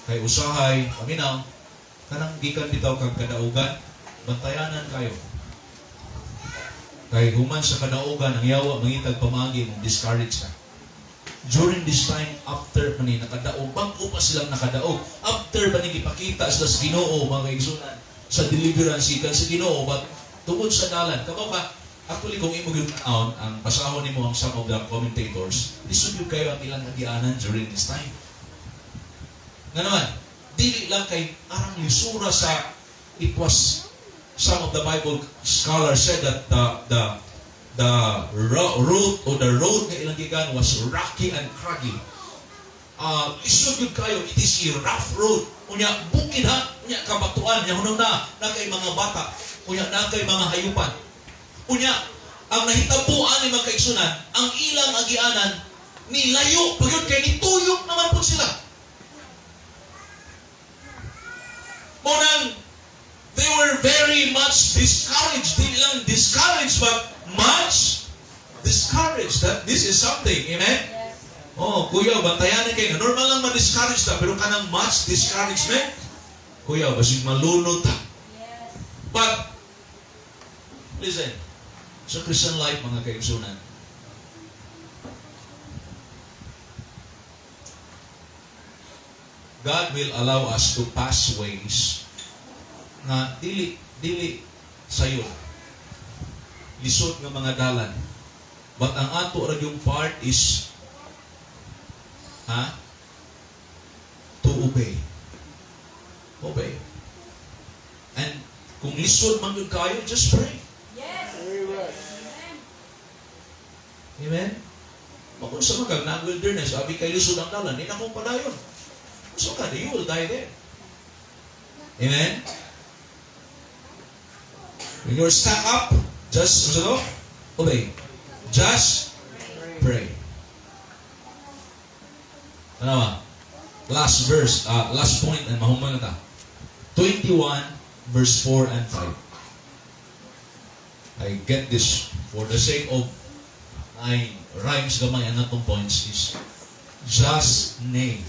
Kay usahay, paminaw, kanang gikan bitaw kag kadaugan, bantayanan kayo. Kay human sa kadaugan, ang yawa mangitag pamaagi mong discourage ka. During this time, after pa ni nakadaog, bag-o pa silang nakadaog. After pa ni gipakita sila sa Ginoo, mga kaigsunan, sa deliverance gikan sa Ginoo, but tungod sa dalan, kabaw ka, actually kung imo gyud tan-awon, ang basahon nimo ang some of the commentators, lisod gyud kayo ang ilang agianan during this time. Nga naman, dili lang kay arang lisura sa, it was, some of the Bible scholars said that the route or the road nga ilang gikan was rocky and craggy. Lisod gyud kayo, it is a rough road. Unya bukid ha, unya kabatuan, unya hunong na, na kay mga bata, unya na kay mga hayupan. Unya, ang nahitabuan ni mga kaigsunan, ang ilang agianan, nilayo, pagyud kay nituyok naman po sila. Mao nang, they were very much discouraged. Di lang discouraged, but much discouraged. That this is something, amen? Yes. Oh, kuya, bantayan na kayo. Normal lang ma-discourage ta, pero kanang much discouragement, kuya, basig malunod ta. But, listen, sa Christian life, mga kaigsunan, God will allow us to pass ways nga dili dili sayon. Lisod nga mga dalan. But ang ato ra yung part is, ha, to obey. Obey. And kung lisod man yun kayo, just pray. Yes. Amen. Amen. Amen? Kung sa mga na wilderness, abi kay lisod ang dalan, di na kong padayon. So ka, you will die there. Amen? When you're stuck up, just, ano to? Obey. Just pray. Ano ba? Last verse, last point, and mahuman na ta. 21, verse 4 and 5. I get this for the sake of I rhymes gamay ang atong points is just nay.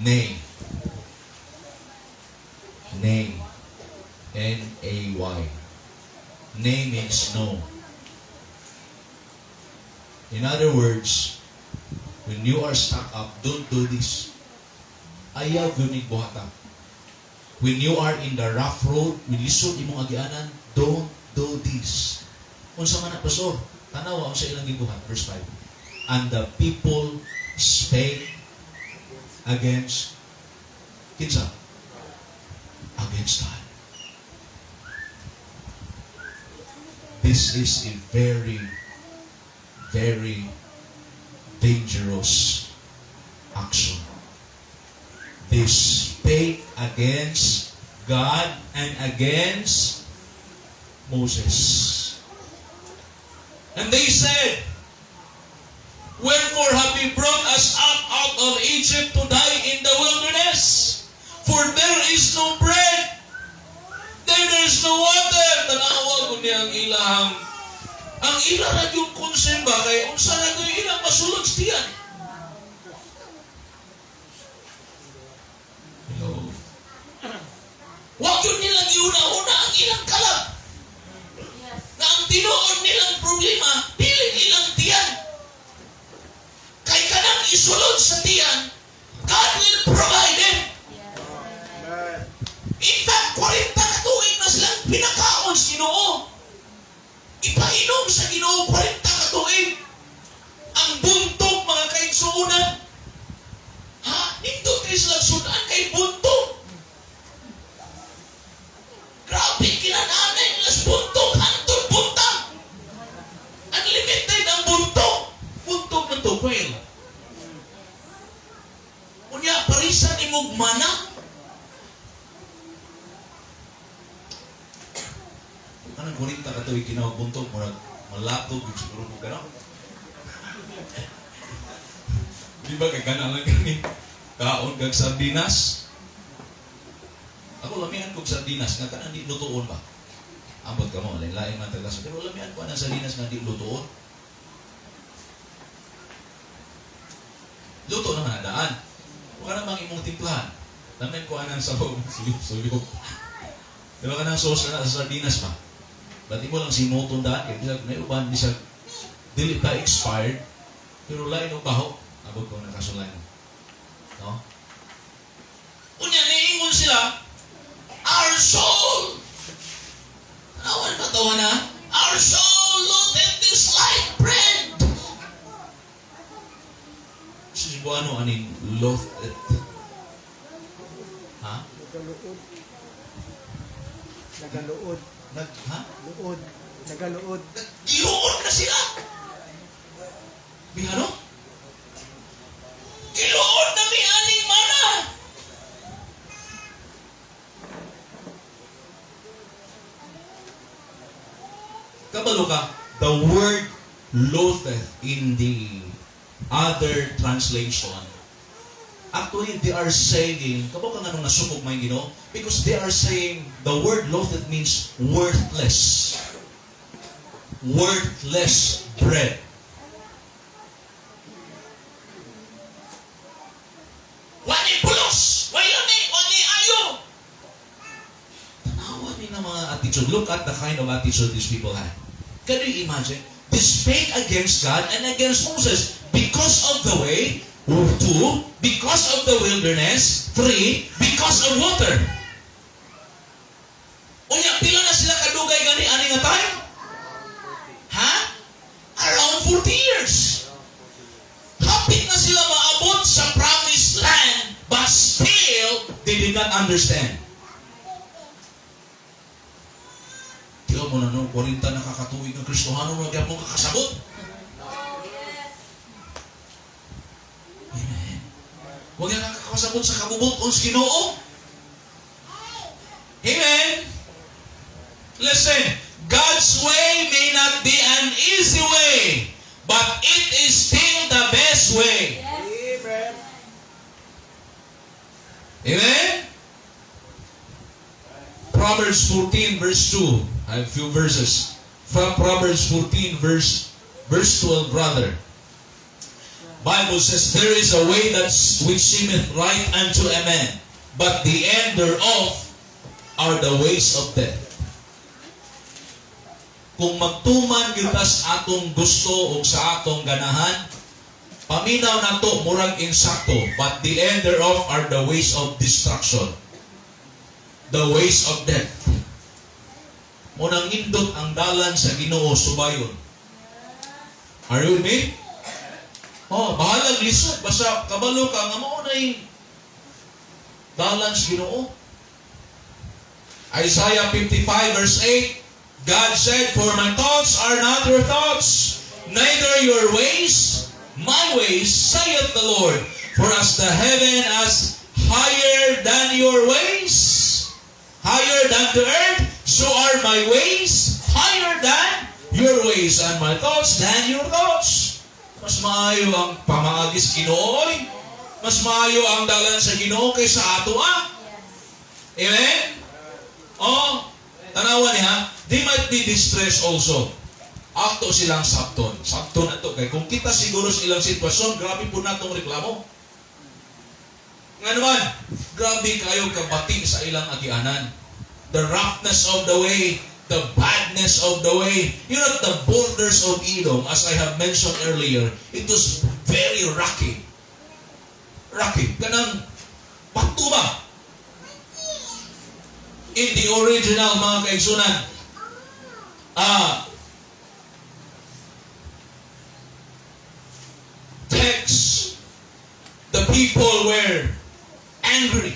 Nay. Nay. Nay. Nay means no. In other words, when you are stuck up, don't do this. Ayaw gyud buhata. When you are in the rough road, when lisod imong agianan, don't do this. Unsa man na, Pastor? Tanawa unsa ilang gibuhat, verse 5. And the people spake against kinsa? Against God. This is a very, very dangerous action. They spake against God and against Moses. And they said, "Wherefore have ye brought us up out of Egypt to die in the wilderness? For there is no bread, there is no water." Tanawa ko niya ang ila ra yung concern ba kay unsa ra yung ilang masulod sa tiyan. Hello. Wa yun nilang giuna-una ang ilang kalab. Na ang tinuod nilang problema, dili ilang tiyan. Kay kanang isulod sa tiyan, God will provide them. Amen. In fact, 40 ka tuig na silang pinakaon sa Ginoo. Ipainom sa Ginoo 40 ka tuig. Ang buntog, mga kaigsuonan. Ha? Nindot kay silang sudan kay buntog. Grabe kinananay nila sa buntog. Hantod buntag. Unlimited ang buntog. Buntog na to, quail. Unya, parisan imong mana. Kanang 40 ka tuig kinawag buntog, murag malatog yung siguro mo gano'n. Di ba kay kana lang gani kaon kag sardinas? Ako lamian kog sardinas nga kanang di lutuon ba. Ambot ka mo, lain-lain man taglasa. Pero lamian ko anang sardinas nga di lutuon. Luto naman ang daan. Huwag ka namang imong timplahan. Lamian ko anang sabaw, suyop-suyop. Di ba kanang sauce na sa sardinas ba? Ba't mo lang sinuton daan? Kaya bisag na uban, bisag dili pa expired, pero lain og baho. Abot ko na kasulay mo. No? Unya, niingon sila, "Our soul!" Awan ba tawa na? "Our soul loatheth this light bread." Si Cebuano, aning loatheth? Ha? Nagaluod. Nagaluod. Nag, ha? Luod. Nagaluod. Giluod na sila. Bihano? "Giluod na mi aning mana." Kabalo ka, the word loatheth in the other translation, actually they are saying, kabalo ka nga nung nasukog may Ginoo? Because they are saying, the word loatheth means worthless. Worthless bread. Wani pulos! Why lami? Wani ayo! Tanawa ni na mga attitude. Look at the kind of attitude these people had. Can you imagine? They spake against God and against Moses because of the way Two, because of the wilderness. Three, because of water. Unya, pila na sila kadugay gani ani nga time? Ha? Around 40 years. Hapit na sila maabot sa promised land, but still, they did not understand. Tiyo mo na no, 40 na kakatuig ng Kristohano, no, gyapon kakasabot. Oh, yes. Amen. Huwag yan nakakasabot sa kabubut-on sa Ginoo. Amen. Listen, God's way may not be an easy way, but it is still the best way. Yes. Amen. Amen? Proverbs 14 verse 2. I have a few verses. From Proverbs 14 verse 12, rather. Bible says, "There is a way that which seemeth right unto a man, but the end thereof are the ways of death." Kung magtuman gyud ta sa atong gusto o sa atong ganahan, paminaw nato murag insakto, but the end thereof are the ways of destruction. The ways of death. Mao nang nindot ang dalan sa Ginoo subayon. Are you with me? Oh, bahalag lisod basta kabalo ka nga mao nay dalan sa Ginoo. Isaiah 55 verse 8, God said, "For my thoughts are not your thoughts, neither your ways my ways, saith the Lord. For as the heaven is higher than your ways, higher than the earth, so are my ways higher than your ways, and my thoughts than your thoughts." Mas maayo ang pamaagi sa Ginoo, oy. Mas maayo ang dalan sa Ginoo kaysa ato ah. Amen? Oh, tanawa niya, they might be distressed also. Ato silang sabton. Sabton na to. Kay kung kita siguro sa ilang sitwasyon, grabe po natong reklamo. Nga naman, grabe kayo kabati sa ilang agianan. The roughness of the way, the badness of the way. The borders of Edom, as I have mentioned earlier, it was very rocky. Rocky. Kanang bato ba? In the original, mga kaigsunan, text, the people were angry.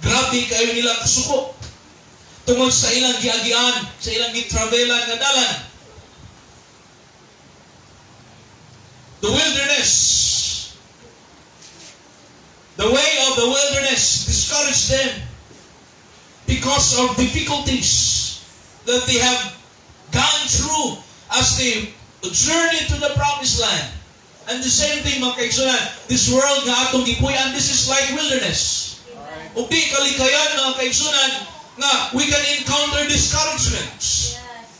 Grabe kayo nila kasuko. Tungod sa ilang giagian, sa ilang gitravelan nga dalan. The wilderness, the way of the wilderness discouraged them because of difficulties that they have gone through as they journey to the promised land. And the same thing, mga kaigsunan, this world nga atong gipuy-an, this is like wilderness. Ug di kalikayan, mga kaigsunan, nga we can encounter discouragements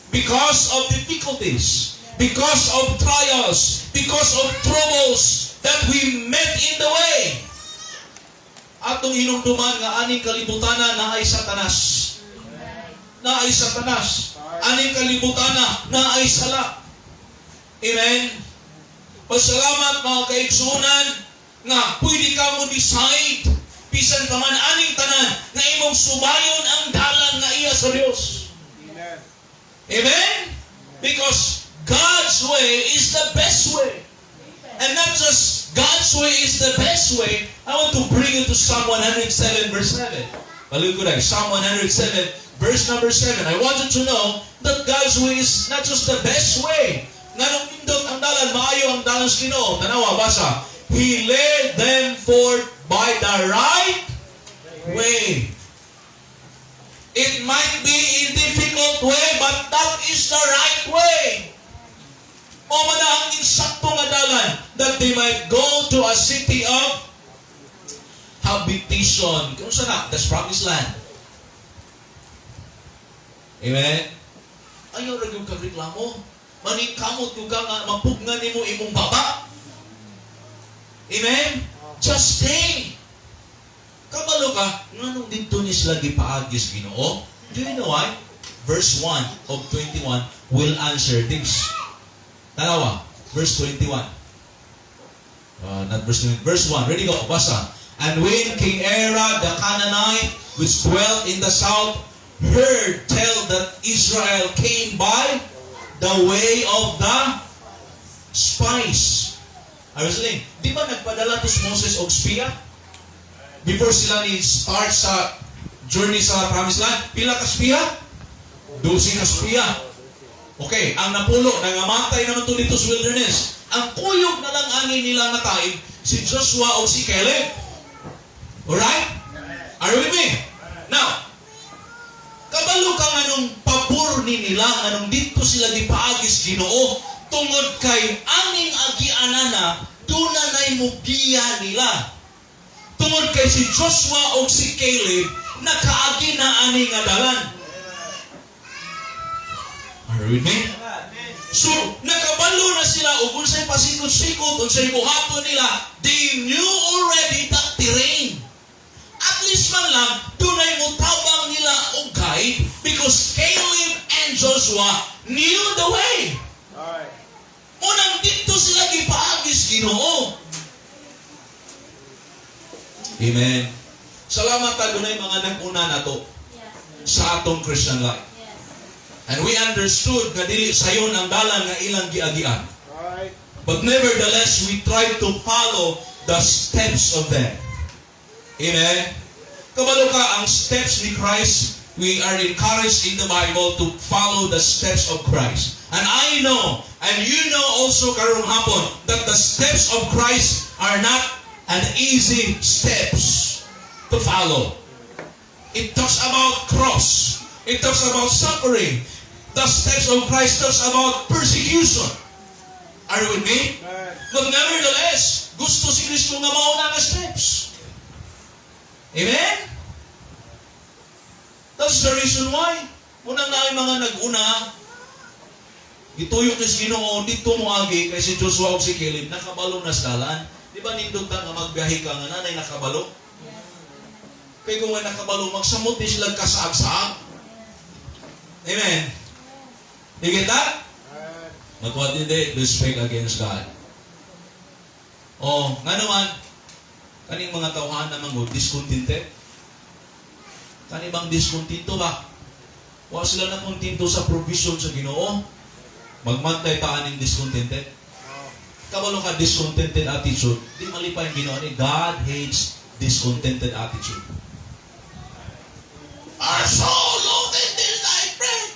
because of difficulties, because of trials, because of troubles that we met in the way. Atong hinumduman nga aning kalibutana naay Satanas. Naay Satanas. Aning kalibutana naay sala. Amen. Pasalamat, mga kaigsunan, nga pwede ka mo decide bisan pa man aning tanan nga imong subayon ang dalan nga iya sa Dios. Amen. Amen? Because God's way is the best way. And not just God's way is the best way. I want to bring you to Psalm 107 verse 7. Balik ko na, Psalm 107 verse number 7. I want you to know that God's way is not just the best way. Nganong nindot ang dalan, maayo ang dalan sa Ginoo. Tanawa, basa. "He led them forth by the right way." It might be a difficult way, but that is the right way. Mao man na ang insakto nga dalan that they might go to a city of habitation. Kung saan na? That's promised land. Amen? Ayaw ra gyud kag reklamo. Maningkamot gyud ka nga mapugnan nimo imong baba. Amen? Just stay. Kabalo ka, nganong didto ni sila gipaagi sa Ginoo? Do you know why? Verse 1 of 21 will answer this. Tanawa, verse 21. Not verse 9, verse 1. Ready, go. Basa. "And when King Arad the Canaanite, which dwelt in the south, heard tell that Israel came by the way of the spies." Are you listening? Di ba nagpadala to si Moses og spiya? Before sila ni start sa journey sa Promised Land, pila ka spiya? 12 ka spiya. Okay, ang napulo, nangamatay naman to dito sa wilderness. Ang kuyog na lang ani nila nga time, si Joshua o si Caleb. Alright? Are you with me? Now, kabalo ka nganong pabor ni nila, nganong dito sila gipaagis Ginoo, tungod kay aning agianana, duna na'y mugiya nila. Tungod kay si Joshua o si Caleb, nakaagi na ani nga dalan. Are you with me? So, nakabalo na sila og unsay pasikot-sikot, unsay buhaton nila, they knew already that terrain. At least man lang, dunay mutabang nila og guide because Caleb and Joshua knew the way. Unang dito sila gipaagis Ginoo. Amen. Salamat ta dunay mga nag-una nato sa atong Christian life. And we understood nga dili sayon ang dalan nga ilang giagian. But nevertheless, we try to follow the steps of them. Amen. Kabalo ka, ang steps ni Christ, we are encouraged in the Bible to follow the steps of Christ. And I know, and you know also karong hapon, that the steps of Christ are not an easy steps to follow. It talks about cross. It talks about suffering. The steps of Christ talks about persecution. Are you with me? Amen. But nevertheless, gusto si Kristo nga mauna nga steps. Amen? That's the reason why. Unang na mga nag-una, gituyo kay Ginoo dito mo agi kay si Joshua ug si Caleb nakabalo na sa dalan. Di ba nindot ta nga magbiyahe ka nga nanay nakabalo? Kay kung may nakabalo, magsamot di sila kasaag-saag. Amen. You get that? Amen. But what did they do? Speak against God. Oh, nga naman, kaning mga tawhan naman go, discontented. Kani bang diskontento ba? Wa sila na kontento sa provision sa Ginoo. Magmantay pa aning discontented. Oh. Kabalo ka discontented attitude, di malipay ang Ginoo ni. God hates discontented attitude. "Our soul longeth till thy bread."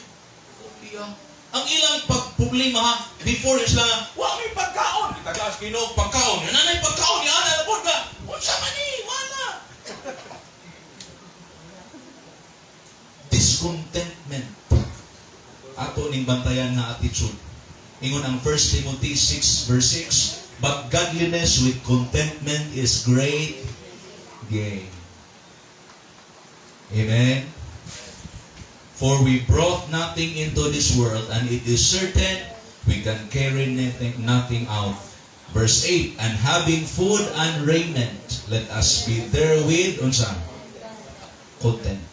Iya. Ang ilang pagproblema ha, before is lang, wa may pagkaon. Itagas Ginoo pagkaon. Yan na pagkaon, yan na pod ka. Unsa man ni? Wala. Discontentment. Ato ning bantayan nga attitude. Ingon ang 1 Timothy 6 verse 6, "But godliness with contentment is great gain." Amen. "For we brought nothing into this world, and it is certain we can carry nothing out." Verse 8, "And having food and raiment, let us be therewith," unsa? Content.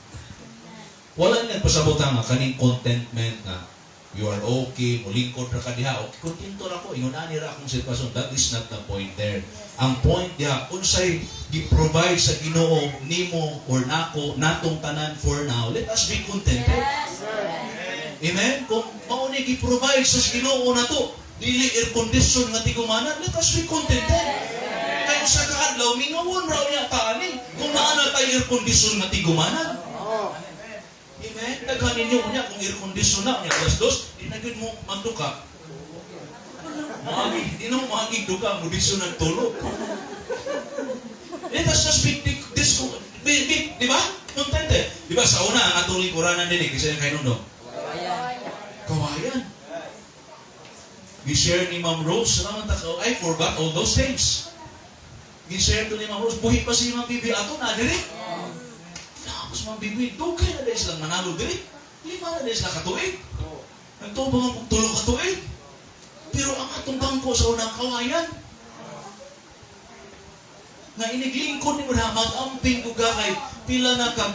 Wala na pasabutan nga kaning contentment nga you are okay, mulingkod ra ka diha, okay, kontento ra ko, ingon ani ra akong sitwasyon. That is not the point there. Ang point diha, unsay gi-provide sa Ginoo nimo or nako, natong tanan for now, let us be contented. Amen? Kung mao ni gi-provide sa Ginoo nato, dili air condition nga tigumanan, let us be contented. Kay usa ka adlaw mingawon ra unya ta ani kung naa na tay air condition nga tigumanan. Oh. Amen? Daghan ninyo unya kung air condition na unya alas 2, di na gyud mo manduka. Moagi, di na mo moagi duka, mo diso nagtulog. Let us just be, di ba? Contented. Di ba sa una, ang atong lingkuranan din eh, kasi yung kainom? Kawayan. Gi-share ni Ma'am Rose, salamat ako, I forgot all those things. Gi-share to ni Ma'am Rose, buhi pa si Ma'am Bibi ato na diri. Tapos Ma'am Bibi, dugay na dahil silang manalo diri. 5 na dahil sila katuig. Oh. Nagtuo pa nga 3 ka tuig. Pero ang atong bangko sa unang kawayan, nga iniglingkod ni mo na mag-amping ko kay pila na ka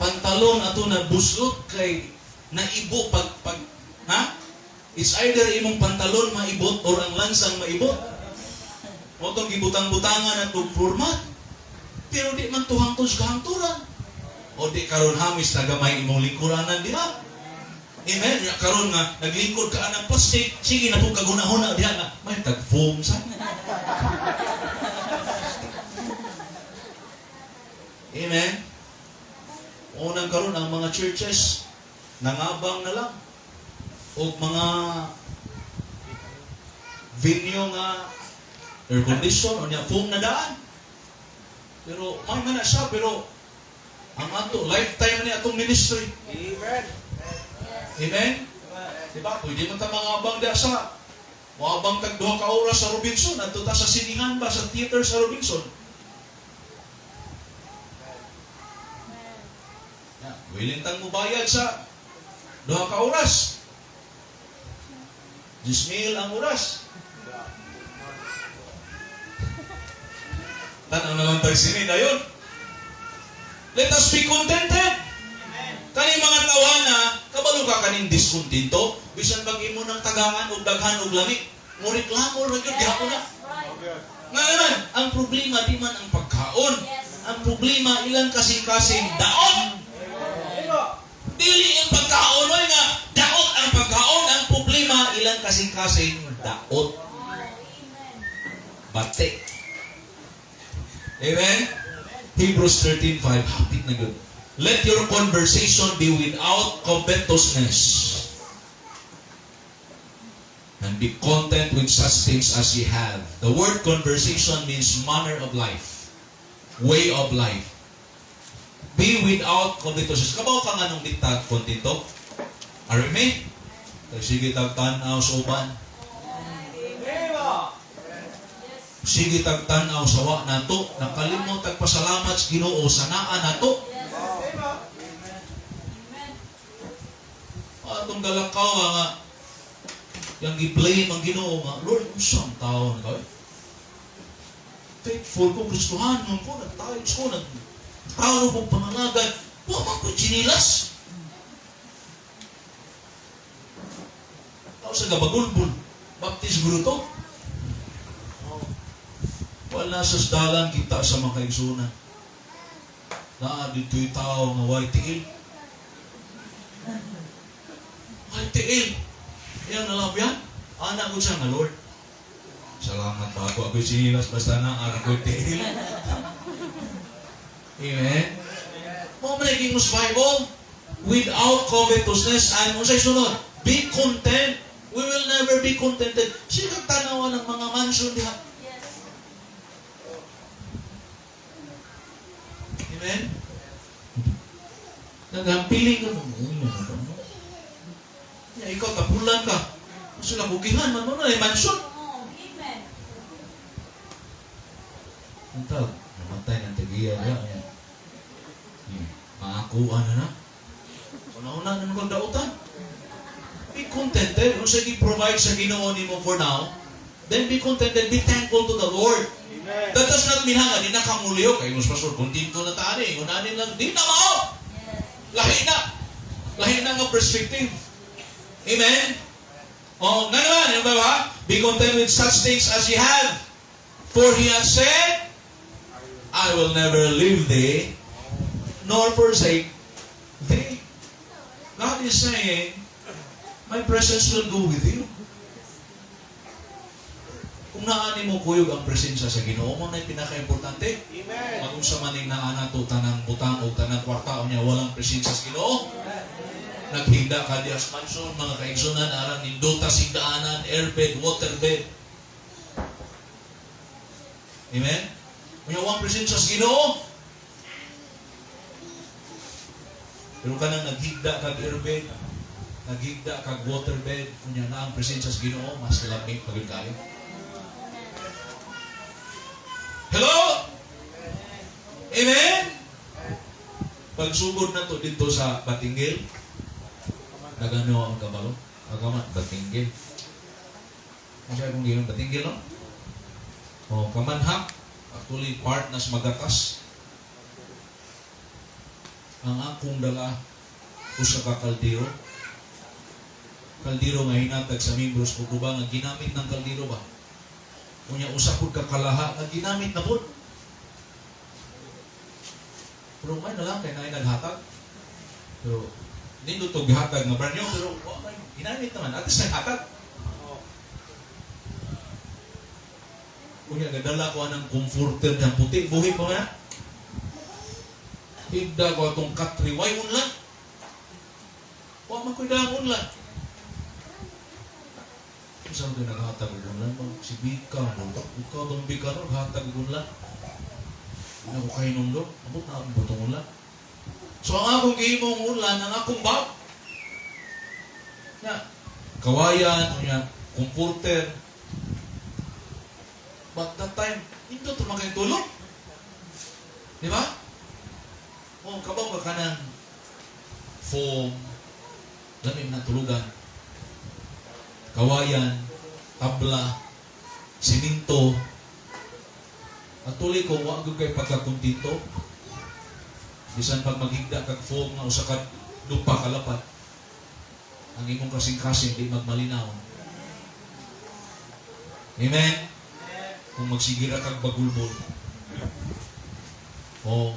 pantalon ato na buslot kay naibo pag pag ha. It's either imong pantalon maibot or ang lansang maibot. Mao tong gibutang-butangan ang floor mat. Pero di man tuhangtod sa kahangturan. O di karon hamis na gamay imong lingkuranan diha. Amen. Ya, karon nga naglingkod ka ng plastic, sige na po kagunahuna diha nga may tag foam sa. Amen. Unang karon ang mga churches nangabang na lang og mga venue nga air condition o niya foam na daan. Pero may man na siya, pero ang ato lifetime ni atong ministry. Amen. Amen? Diba? Pwede man ta mangabang diha sa moabang tag 2 ka oras sa Robinson, adto ta sa siningan ba sa theater sa Robinson. Ya, willing tang mubayad sa 2 ka oras. 10,000 ang oras. Tan-aw na lang tag sini dayon. Let us be contented. Kaning mga tawana, kabalo ka kaning diskuntento, bisan pag imo ng tagangan og daghan og lami, mo reklamo ra gyud gihapon na. Right. Nga naman, ang problema di man ang pagkaon. Yes. Ang problema ilang kasing-kasing daot. Dili ang pagkaon oy nga daot ang pagkaon, ang problema ilang kasing-kasing daot. Oh, amen. Bate. Amen? Hebrews 13:5, hapit na gud. Let your conversation be without covetousness, and be content with such things as ye have. The word conversation means manner of life, way of life. Be without covetousness. Kabaw ka nga nung dikta kontento? Are we? Sige tagtanaw sa uban. Sige tagtanaw sa wa nato. Nakalimot tagpasalamat sa Ginoo sa naa nato. Yes. Amen. Atong galakaw nga yang gi-blame ang Ginoo nga, "Lord, unsang tao na kayo? Faithful ko, Kristohanon ko, nagtayos ko, nagtao ko pangalagad, wa man ko chinilas." Tao sa gabagulbul, Baptist guro to. Wala sa dalan kita sa mga kaigsunan. Naa dito'y tao nga way tiil. Way tiil. Iyang nalabyan. Anak ko siya nga, "Lord, salamat ba ako ako'y sinilas basta na ako'y tiil." Amen? Mao man naging mas Bible, without covetousness and unsay sunod? Be content. We will never be contented. Sige tanawa ng mga mansion diha. Yes. Amen? Naghampiling ka mo. Ya, ikaw, tapulan ka. Sila kugihan man mo na, mansion. Oh, amen. Ang tawag, namatay ng tagiya niya. Ayan. Maakuha na na. Una-una na nung dautan. Be contented. Kung sige provide sa Ginoo nimo for now, then be contented. Be thankful to the Lord. Amen. That does not mean nga, di na kamuliyo. Kayo mas pastor, kontento na taani. Unanin lang, di na mao. Yes. Lahi na. Lahi na nga perspective. Amen? O, nga naman, ano ba ba? Be content with such things as ye have. For he has said, "I will never leave thee, nor forsake thee." God is saying, "My presence will go with you." Kung naani mo kuyog ang presensya sa Ginoo mo na pinaka-importante. Amen. Magunsa man ning naa nato tanang butang o tanang kwarta unya walang presensya sa Ginoo. Naghigda ka diha sa mansion, mga kaigsunan, aran nindota sigdaanan, airbed, waterbed. Amen? Unya walang presensya sa Ginoo. Pero kanang naghigda kag airbed, naghigda kag waterbed, unya na ang presensya sa Ginoo, mas lami pa gyud kayo. Hello? Amen? Pagsugod na to dito sa Batinguil, nagano ang kabalo? Agaman, Batinguil. Ano siya kung ginoong Batinguil, no? O, Kamanhak, actually part na sa Magatas. Ang akong dala, usa ka kaldero. kaldero nga hinatag sa membros ko ba nga ginamit ng kaldero ba. Unya usa pud ka kalaha nga ginamit na pud. Pero may na lang kay naay naghatag. Pero nindot og gihatag nga brand new, pero wa may ginamit naman. At least naghatag. Unya gadala ko anang comforter niyang puti, buhi pa man na. Higda ko atong katri, way unlan. Wa man ko'y daang unlan. Unsa man ko'y naghatag og unlan ba? Si Bika mo. Ikaw tong Bika no, naghatag og unlan. Di na ko kahinom do. Abot na akong butong unlan. So ang akong gihimong unlan, ang akong bag. Na, kawayan, unya, comforter. But that time, nindot man kay tulog. Di ba? O, kabaw ka kanang foam, lamig na tulugan, kawayan, tabla, siminto. At tuloy ko, wa gyud kay pagkakontento. Bisan pag maghigda kag foam nga usa ka dupa kalapat, ang imong kasing-kasing di magmalinaw. Amen? Kung magsigira kag bagulbol. O,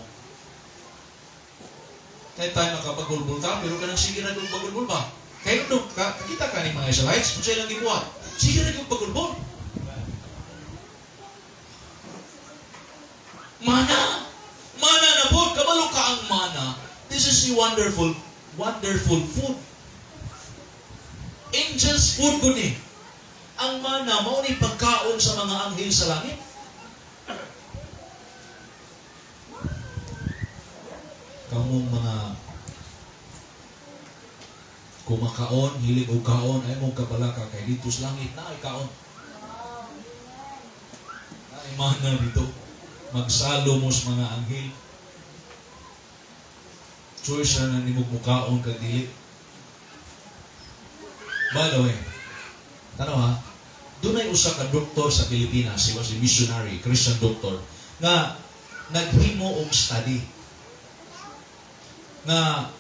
kaya tayo makabagulbol ta, pero kanang sige na kong bagulbol ba? Kaya nung ka, kakita ka ni mga Israelites, kung sila gibuhat, sige na kong bagulbol. Mana! Mana na po! Kabalo ka ang mana. This is a wonderful, wonderful food. Angels food ko ni. Ang mana, mao ni pagkaon sa mga anghel sa langit. Kamong mga kumakaon, hilig og kaon, ay mong kabalaka kay dito sa langit na ay kaon. Ay mana dito. Magsalo mo sa mga anghel. Choice na na nimog mukaon kag dili. By the way, tanaw ha, dunay usa ka doktor sa Pilipinas, he was a missionary, Christian doctor, nga naghimo og study nga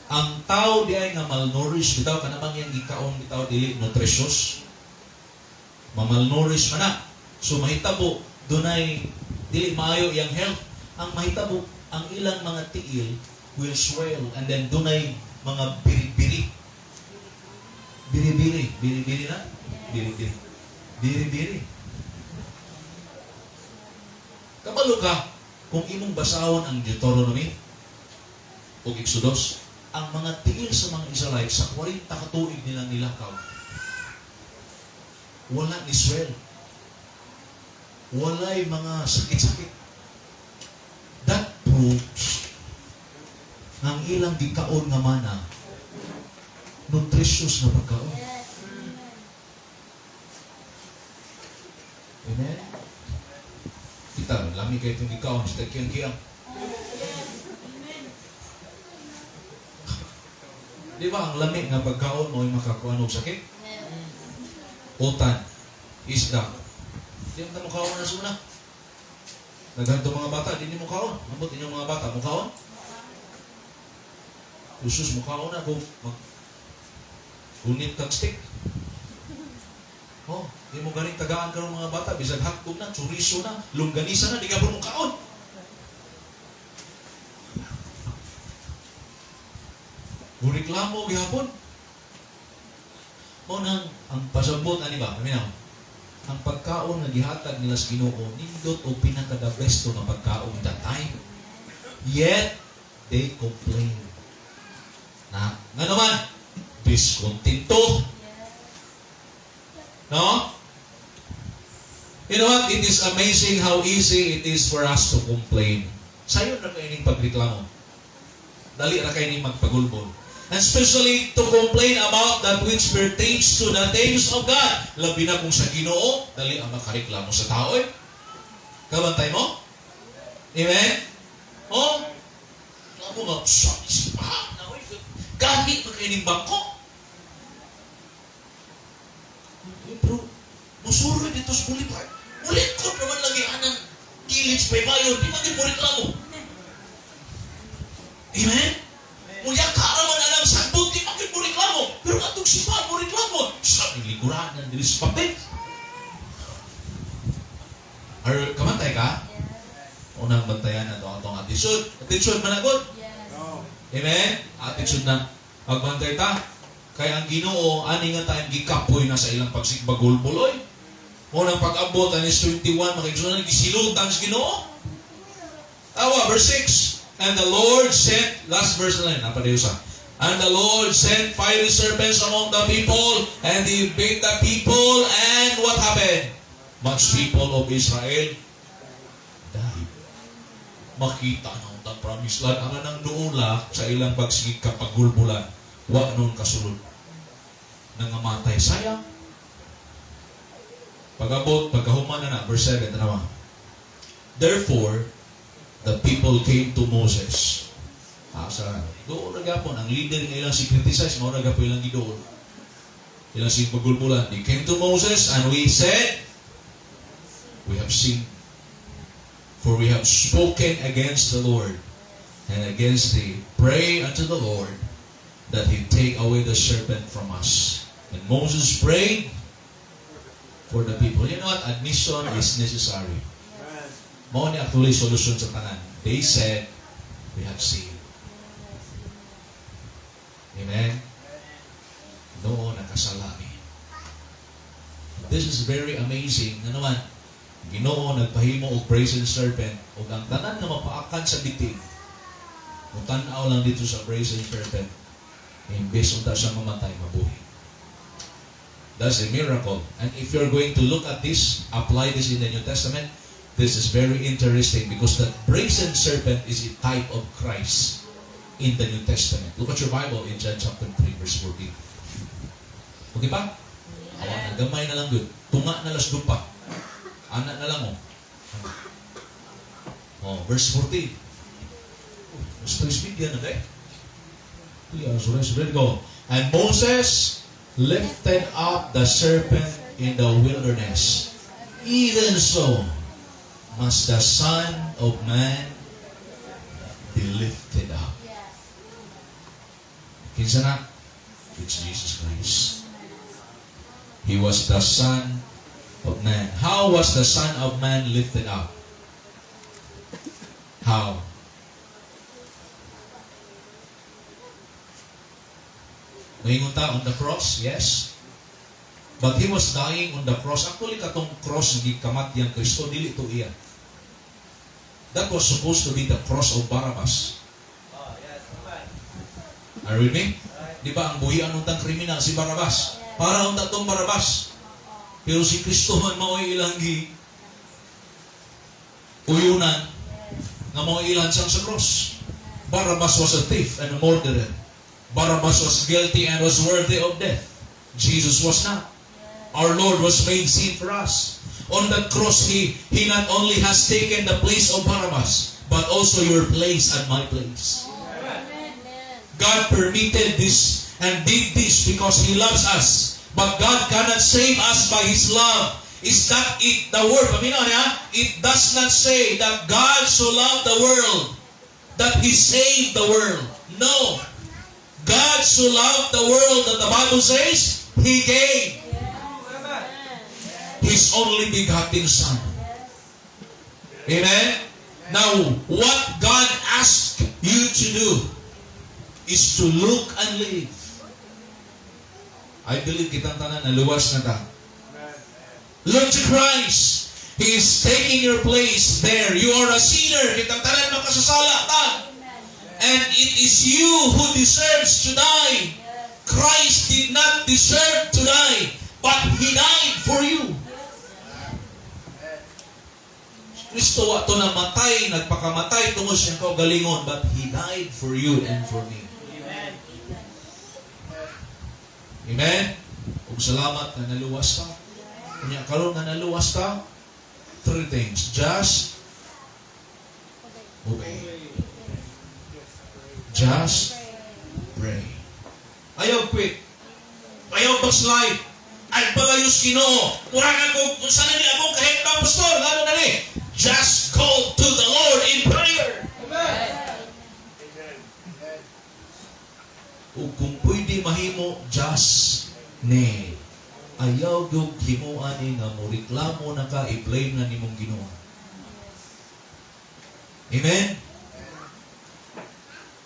ang tao di ay nga malnourished bitaw kana bang iyang gikaon bitaw dili nutritious, mamalnourish man na. So mahitabo dunay dili maayo iyang health. Ang mahitabo, ang ilang mga tiil will swell and then dunay mga biri-biri, biri-biri, biri-biri na, biri-biri, biri-biri. Kabalo ka kung imong basahon ang Deuteronomy o Exodus, ang mga tiil sa mga Israelite sa 40 ka tuig nilang nilakaw, wala ni swell. Walay mga sakit-sakit. That proves nga ang ilang gikaon nga mana, nutritious na pagkaon. Amen? Kita, lami kayo itong gikaon sa tagkiyang-kiyang. Di ba ang lami nga pagkaon mo ay makakuan og sakit? Utan, isda. Di mo kaon na suna. Naghanto mga bata, di mo kaon. Ambot inyong mga bata, mo kaon? Jesus, mo kaon na kung mag gunit kag stick. Oh, di mo ganing tagaan karong mga bata, bisag hotdog na, chorizo na, longganisa na, di ka mo kaon. Reklamo gihapon. Mao nang ang pasabot ani ba? Paminaw. Ang pagkaon nga gihatag nila sa Ginoo nindot og pinaka the best nga pagkaon that time. Yet they complain. Na nga naman discontento. No? You know what? It is amazing how easy it is for us to complain. Sayon ra kay ning pagreklamo. Dali ra kay ning magpagulbol. And especially to complain about that which pertains to the things of God. Labi na kung sa Ginoo, dali ang makareklamo sa tao eh. Kabantay mo? Amen? Oh? Ako nga, sabi pa, na, oy, gahit man kayo ning bangko. Eh, pero, musuroy dito sa boulevard. Ulit ko naman lagi anang gilid sa baybayon, di man din mo reklamo. Amen? Muyaka raman alang sagbot, di bakit mo reklamo? Pero atong simbahan mo reklamo. Sa lingkuranan diri sa papel. Or kamantay ka? Unang bantayan na to atong attitude. Attitude managod. Yes. No. Amen? Attitude na. Pagbantay ta. Kay ang Ginoo ani nga time gikapoy na sa ilang pagsigbagulbuloy. Unang pag-abot anis 21 makigsunan gisilutan sa Ginoo. Tawa, verse 6. And the Lord sent, last verse na lang, napadayo sa. And the Lord sent fiery serpents among the people, and they bit the people, and what happened? Much people of Israel died. Makita na ang promise land. Ang anang nuula sa ilang pagsigig kapagulbulan, wa noon kasulod. Nangamatay. Sayang. Pag-abot, pagkahuman na na, verse 7, tanawa. Therefore, the people came to Moses. Asa, doon na gapon, ang leader nga ilang si criticize, mao na gapon ilang gidoon. Ilang si pagulbulan. They came to Moses and we said, "We have sinned. For we have spoken against the Lord and against thee. Pray unto the Lord that he take away the serpent from us." And Moses prayed for the people. You know what? Admission is necessary. Amen. Mao ni actually solution sa tanan. They said, "We have sinned." Amen? Noon, nakasala mi. This is very amazing. Ano man, Ginoo nagpahimo og brazen serpent ug ang tanan nga mapaakan sa biting mutan-aw lang dito sa brazen serpent, imbes unta siya mamatay, mabuhi. That's a miracle. And if you're going to look at this, apply this in the New Testament, this is very interesting because that brazen serpent is a type of Christ in the New Testament. Look at your Bible in John chapter 3 verse 14. Okay pa? Awa na, gamay na lang gud. Tunga na las dupa. Ana na lang oh. Oh, verse 14. Mas speed yan na eh. Yeah, so let's ready go. And Moses lifted up the serpent in the wilderness. Even so must the Son of Man be lifted up. Kinsa na? It's Jesus Christ. He was the Son of Man. How was the Son of Man lifted up? How? Moingon ta on the cross? Yes. But he was dying on the cross. Actually, katong cross gikamatyan Kristo, dili to iya. That was supposed to be the cross of Barabbas. Are you with me? Di ba ang buhian untang kriminal si Barabbas? Para unta tong Barabbas. Pero si Kristo man mao'y ilang gi uyunan nga mao'y ilansang sa cross. Barabbas was a thief and a murderer. Barabbas was guilty and was worthy of death. Jesus was not. Our Lord was made sin for us. On that cross, He not only has taken the place of Barabbas, but also your place and my place. God permitted this and did this because He loves us. But God cannot save us by His love. Is that it? The word, paminaw niya, it does not say that God so loved the world that He saved the world. No. God so loved the world that the Bible says He gave His only begotten Son. Amen? Now, what God asked you to do is to look and live. I believe kitang tanan naluwas na ta. Amen. Look to Christ. He is taking your place there. You are a sinner. Kitang tanan makasasala ta. And it is you who deserves to die. Christ did not deserve to die, but He died for you. Kristo wa to namatay, nagpakamatay tungod sa iyang kaugalingon, but He died for you and for me. Amen? Ug salamat na naluwas ka. Unya karon nga naluwas ka, three things. Just obey. Just pray. Ayaw quit. Ayaw backslide. Ay palayos Ginoo. Mura ka kung kung saan ni akong kahit pastor, lalo na ni. Just go to the Lord in prayer. Amen. Ug kung pwede mahimo, just nail. Ayaw gyud himuan ni nga mo reklamo na ka, i-blame na nimong Ginoo. Amen?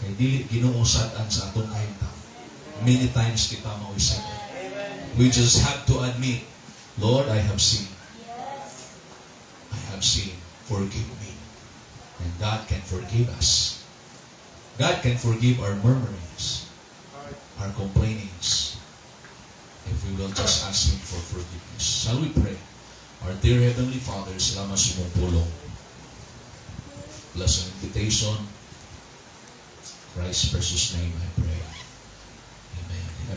Kay dili Ginoo sad-an sa atong kahimtang. Many times kita mao'y sad. We just have to admit, "Lord, I have sinned. I have sinned. Forgive me." And God can forgive us. God can forgive our murmurings, our complainings, if we will just ask Him for forgiveness. Shall we pray? Our dear Heavenly Father, salamat sa imong pulong. Bless ang invitation. Christ's precious name I pray.